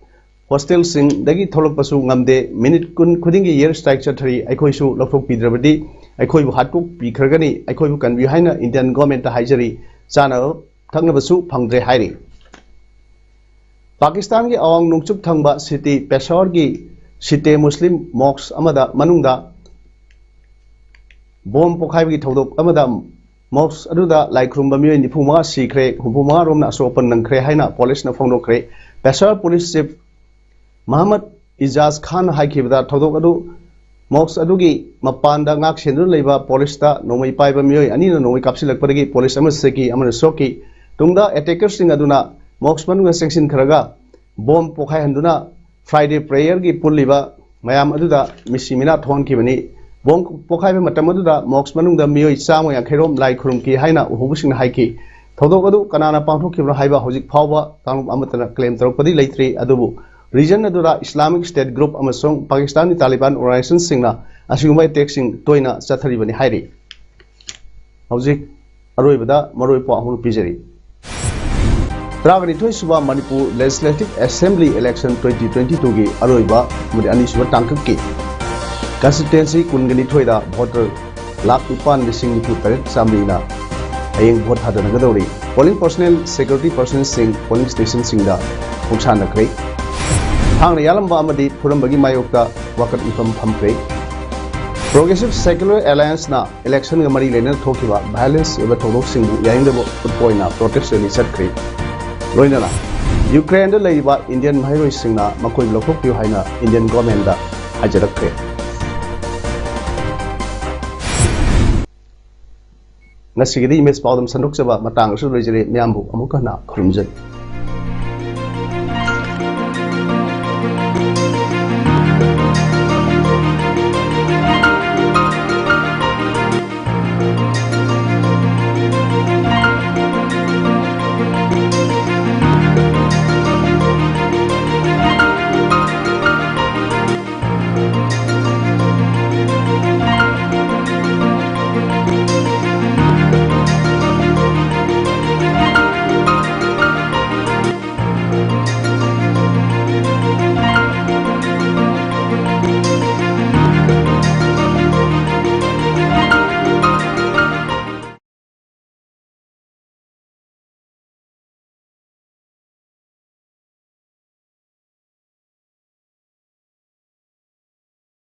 ꯍꯣꯁꯇꯦꯜꯁꯤꯡꯗꯒꯤ ꯊꯣꯛꯂꯛꯄꯁꯨ ꯉꯝꯗꯦ꯫ ꯃꯤꯅꯤꯠ ꯀꯨꯟ ꯈꯨꯗꯤꯡꯒꯤ ꯏꯌꯔ ꯁ꯭ꯇ꯭ꯔꯥꯏꯛ ꯆꯠꯊꯔꯤ꯫ ꯑꯩꯈꯣꯏꯁꯨ ꯂꯧꯊꯣꯛꯄꯤꯗ꯭ꯔꯕꯗꯤ ꯑꯩꯈꯣꯏꯕꯨ ꯍꯥꯠꯇꯣꯛꯄꯤꯈ꯭ꯔꯒꯅꯤ꯫ ꯑꯩꯈꯣꯏꯕꯨ ꯀꯟꯕꯤꯌꯨ ꯍꯥꯏꯅ ꯏꯟꯗꯤꯌꯟ ꯒꯣꯔꯃꯦꯟꯇ ꯍꯥꯏꯖꯔꯤ꯫ ꯆꯥꯅꯕ ꯊꯛꯅꯕꯁꯨ ꯐꯪꯗ꯭ꯔꯦ ꯍꯥꯏꯔꯤ꯫ ꯄꯥꯀꯤꯁꯇꯥꯟꯒꯤ ꯑꯋꯥꯡ ꯅꯣꯡꯆꯨꯞ ꯊꯪꯕ ꯁꯤꯇꯤ ꯄꯦꯁꯥꯋꯔꯒꯤ ꯁꯤꯇꯦ ꯃꯨꯁꯂꯤꯝ ꯃꯣꯛꯁ ꯑꯃꯗ ꯃꯅꯨꯡꯗ ꯕꯣꯝ ꯄꯣꯈꯥꯏꯕꯒꯤ ꯊꯧꯗꯣꯛ ꯑꯃꯗ ꯃꯣꯛꯁ ꯑꯗꯨꯗ ꯂꯥꯏ ꯈꯨꯔꯨꯝꯕ ꯃꯤꯑꯣꯏ ꯅꯤꯐꯨ ꯃꯉꯥ ꯁꯤꯈ꯭ꯔꯦ, ꯍꯨꯝꯐꯨ ꯃꯉꯥ ꯔꯣꯝꯅ ꯑꯁꯣꯛ ꯑꯄꯟ ꯅꯪꯈ꯭ꯔꯦ ꯍꯥꯏꯅ ꯄꯨꯂꯤꯁꯅ ꯐꯣꯡꯗꯣꯛꯈ꯭ꯔꯦ꯫ ꯄꯦꯁꯥꯋꯔ ꯄꯨꯂꯤꯁ ꯆꯤꯐ ꯃꯍꯃꯗ ꯏꯖꯥꯖ ꯈꯥꯟꯅ ꯍꯥꯏꯈꯤꯕꯗ, ꯊꯧꯗꯣꯛ ꯑꯗꯨ ꯃꯣꯛꯁ ꯑꯗꯨꯒꯤ ꯃꯄꯥꯟꯗ ꯉꯥꯛ ꯁꯦꯟꯗꯨꯅ ꯂꯩꯕ ꯄꯨꯂꯤꯁꯇ ꯅꯣꯡꯃꯩ ꯄꯥꯏꯕ ꯃꯤꯑꯣꯏ ꯑꯅꯤꯅ ꯅꯣꯡꯃꯩ ꯀꯥꯞꯁꯤꯜꯂꯛꯄꯗꯒꯤ ꯄꯨꯂꯤꯁ ꯑꯃ ꯁꯤꯈꯤ, ꯑꯃꯅ ꯁꯣꯛꯈꯤ꯫ ꯇꯨꯡꯗ ꯑꯦꯇꯦꯀꯔꯁꯤꯡ ꯑꯗꯨꯅ ꯃꯣꯛꯁ ꯃꯅꯨꯡꯗ ꯆꯪꯁꯤꯟꯈ꯭ꯔꯒ ꯕꯣꯝ ꯄꯣꯈꯥꯏꯍꯟꯗꯨꯅ ꯐ꯭ꯔꯥꯏꯗꯦ ꯄ꯭ꯔꯦꯌꯔꯒꯤ ꯄꯨꯜꯂꯤꯕ ꯃꯌꯥꯝ ꯑꯗꯨꯗ ꯃꯤꯁꯤ ꯃꯤꯅꯥ ꯊꯣꯛꯍꯟꯈꯤꯕꯅꯤ꯫ ꯕꯣꯝ ꯄꯣꯈꯥꯏꯕ ꯃꯇꯝ ꯑꯗꯨꯗ ꯃꯣꯛꯁ ꯃꯅꯨꯡꯗ ꯃꯤꯑꯣꯏ ꯆꯥꯝꯃ ꯌꯥꯡꯈꯩ ꯔꯣꯝ ꯂꯥꯏ ꯈꯨꯔꯨꯝꯈꯤ ꯍꯥꯏꯅ ꯎꯍꯧꯕꯁꯤꯡꯅ ꯍꯥꯏꯈꯤ꯫ ꯊꯧꯗꯣꯛ ꯑꯗꯨ ꯀꯅꯥꯅ ꯄꯥꯡꯊꯣꯛꯈꯤꯕꯅꯣ ꯍꯥꯏꯕ ꯍꯧꯖꯤꯛ ꯐꯥꯎꯕ ꯀꯥꯡꯂꯨꯞ ꯑꯃꯠꯇꯅ ꯀ꯭ꯂꯦꯝ ꯇꯧꯔꯛꯄꯗꯤ ꯂꯩꯇ꯭ꯔꯤ, ꯑꯗꯨꯕꯨ ꯔꯤꯖꯟ ꯑꯗꯨꯗ ꯏꯁꯂꯥꯃꯤꯛ ꯁ꯭ꯇꯦꯠ ꯒ꯭ꯔꯨꯞ ꯑꯃꯁꯨꯡ ꯄꯥꯀꯤꯁꯇꯥꯟꯒꯤ ꯇꯥꯂꯤꯕꯥꯟ ꯑꯣꯔꯒꯅꯥꯏꯖꯦꯁꯟꯁꯤꯡꯅ ꯑꯁꯤꯒꯨꯝꯕ ꯑꯦꯇꯦꯛꯁꯤꯡ ꯇꯣꯏꯅ ꯆꯠꯊꯔꯤꯕꯅꯤ ꯍꯥꯏꯔꯤ꯫ ꯍꯧꯖꯤꯛ ꯑꯔꯣꯏꯕꯗ ꯃꯔꯨꯑꯣꯏꯕ ꯄꯥꯎ ꯑꯍꯨꯝ ꯄꯤꯖꯔꯤ꯫ ꯇꯔꯥꯅꯤꯊꯣꯏ ꯁꯨꯕ Manipur legislative assembly election twenty twenty-two ꯒꯤ ꯑꯔꯣꯏꯕ ꯑꯃꯗꯤ ꯑꯅꯤꯁꯨꯕ ꯇꯥꯡꯀꯛꯀꯤ ꯀꯟꯁꯇꯤꯇ꯭ꯋꯦꯟꯁꯤ ꯀꯨꯟꯒ ꯅꯤꯊꯣꯏꯗ ꯚꯣꯇꯔ ꯂꯥꯈ ꯅꯤꯄꯥꯟ ꯂꯤꯁꯤꯡ ꯅꯤꯐꯨ ꯇꯔꯦꯠ ꯆꯥꯃꯔꯤꯅ ꯍꯌꯦꯡ ꯚꯣꯠ ꯊꯥꯗꯅꯒꯗꯧꯔꯤ꯫ ꯄꯣꯂꯤꯡ ꯄꯔꯁꯅꯦꯜ, ꯁꯦꯀ꯭ꯌꯨꯔꯤꯇꯤ ꯄꯔꯁꯅꯦꯜꯁꯤꯡ ꯄꯣꯂꯤꯡ ꯁ꯭ꯇꯦꯁꯟꯁꯤꯡꯗ ꯈꯣꯡꯁꯥꯟꯅꯈ꯭ꯔꯦ꯫ ꯊꯥꯡꯅ ꯌꯥꯜꯂꯝꯕ ꯑꯃꯗꯤ ꯐꯨꯔꯝꯕꯒꯤ ꯃꯥꯌꯣꯛꯇ ꯋꯥꯀꯠ ꯃꯤꯐꯝ ꯐꯝꯈ꯭ꯔꯦ꯫ ꯄ꯭ꯔꯣꯒ꯭ꯔꯦꯁꯤꯚ ꯁꯦꯀ꯭ꯌꯨꯂꯔ ꯑꯦꯂꯥꯌꯟꯁꯅ ꯏꯂꯦꯛꯁꯟꯒ ꯃꯔꯤ ꯂꯩꯅꯅ ꯊꯣꯛꯈꯤꯕ ꯚꯥꯏꯑꯣꯂꯦꯟꯁ ꯑꯣꯏꯕ ꯊꯧꯗꯣꯛꯁꯤꯡꯕꯨ ꯌꯥꯅꯤꯡꯗꯕ ꯎꯠꯄ ꯑꯣꯏꯅ ꯄ꯭ꯔꯣꯇꯦꯁ ꯔꯦꯂꯤ ꯆꯠꯈ꯭ꯔꯦ꯫ ꯂꯣꯏꯅꯅ ꯌꯨꯀ꯭ꯔꯦꯟꯗ ꯂꯩꯔꯤꯕ ꯏꯟꯗꯤꯌꯟ ꯃꯍꯩꯔꯣꯏꯁꯤꯡꯅ ꯃꯈꯣꯏꯕꯨ ꯂꯧꯊꯣꯛꯄꯤꯌꯨ ꯍꯥꯏꯅ ꯏꯟꯗꯤꯌꯟ ꯒꯣꯔꯃꯦꯟꯗ ꯍꯥꯏꯖꯔꯛꯈ꯭ꯔꯦ꯫ ꯉꯁꯤꯒꯤꯗꯤ ꯏꯃꯦꯖ ꯄꯥꯎꯗꯝ ꯁꯟꯗꯣꯛꯆꯕ ꯃꯇꯥꯡ ꯑꯁꯤꯗ ꯂꯣꯏꯖꯔꯦ꯫ ꯃꯌꯥꯝꯕꯨ ꯑꯃꯨꯛ ꯍꯟꯅ ꯈꯨꯔꯨꯝꯖꯔꯤ꯫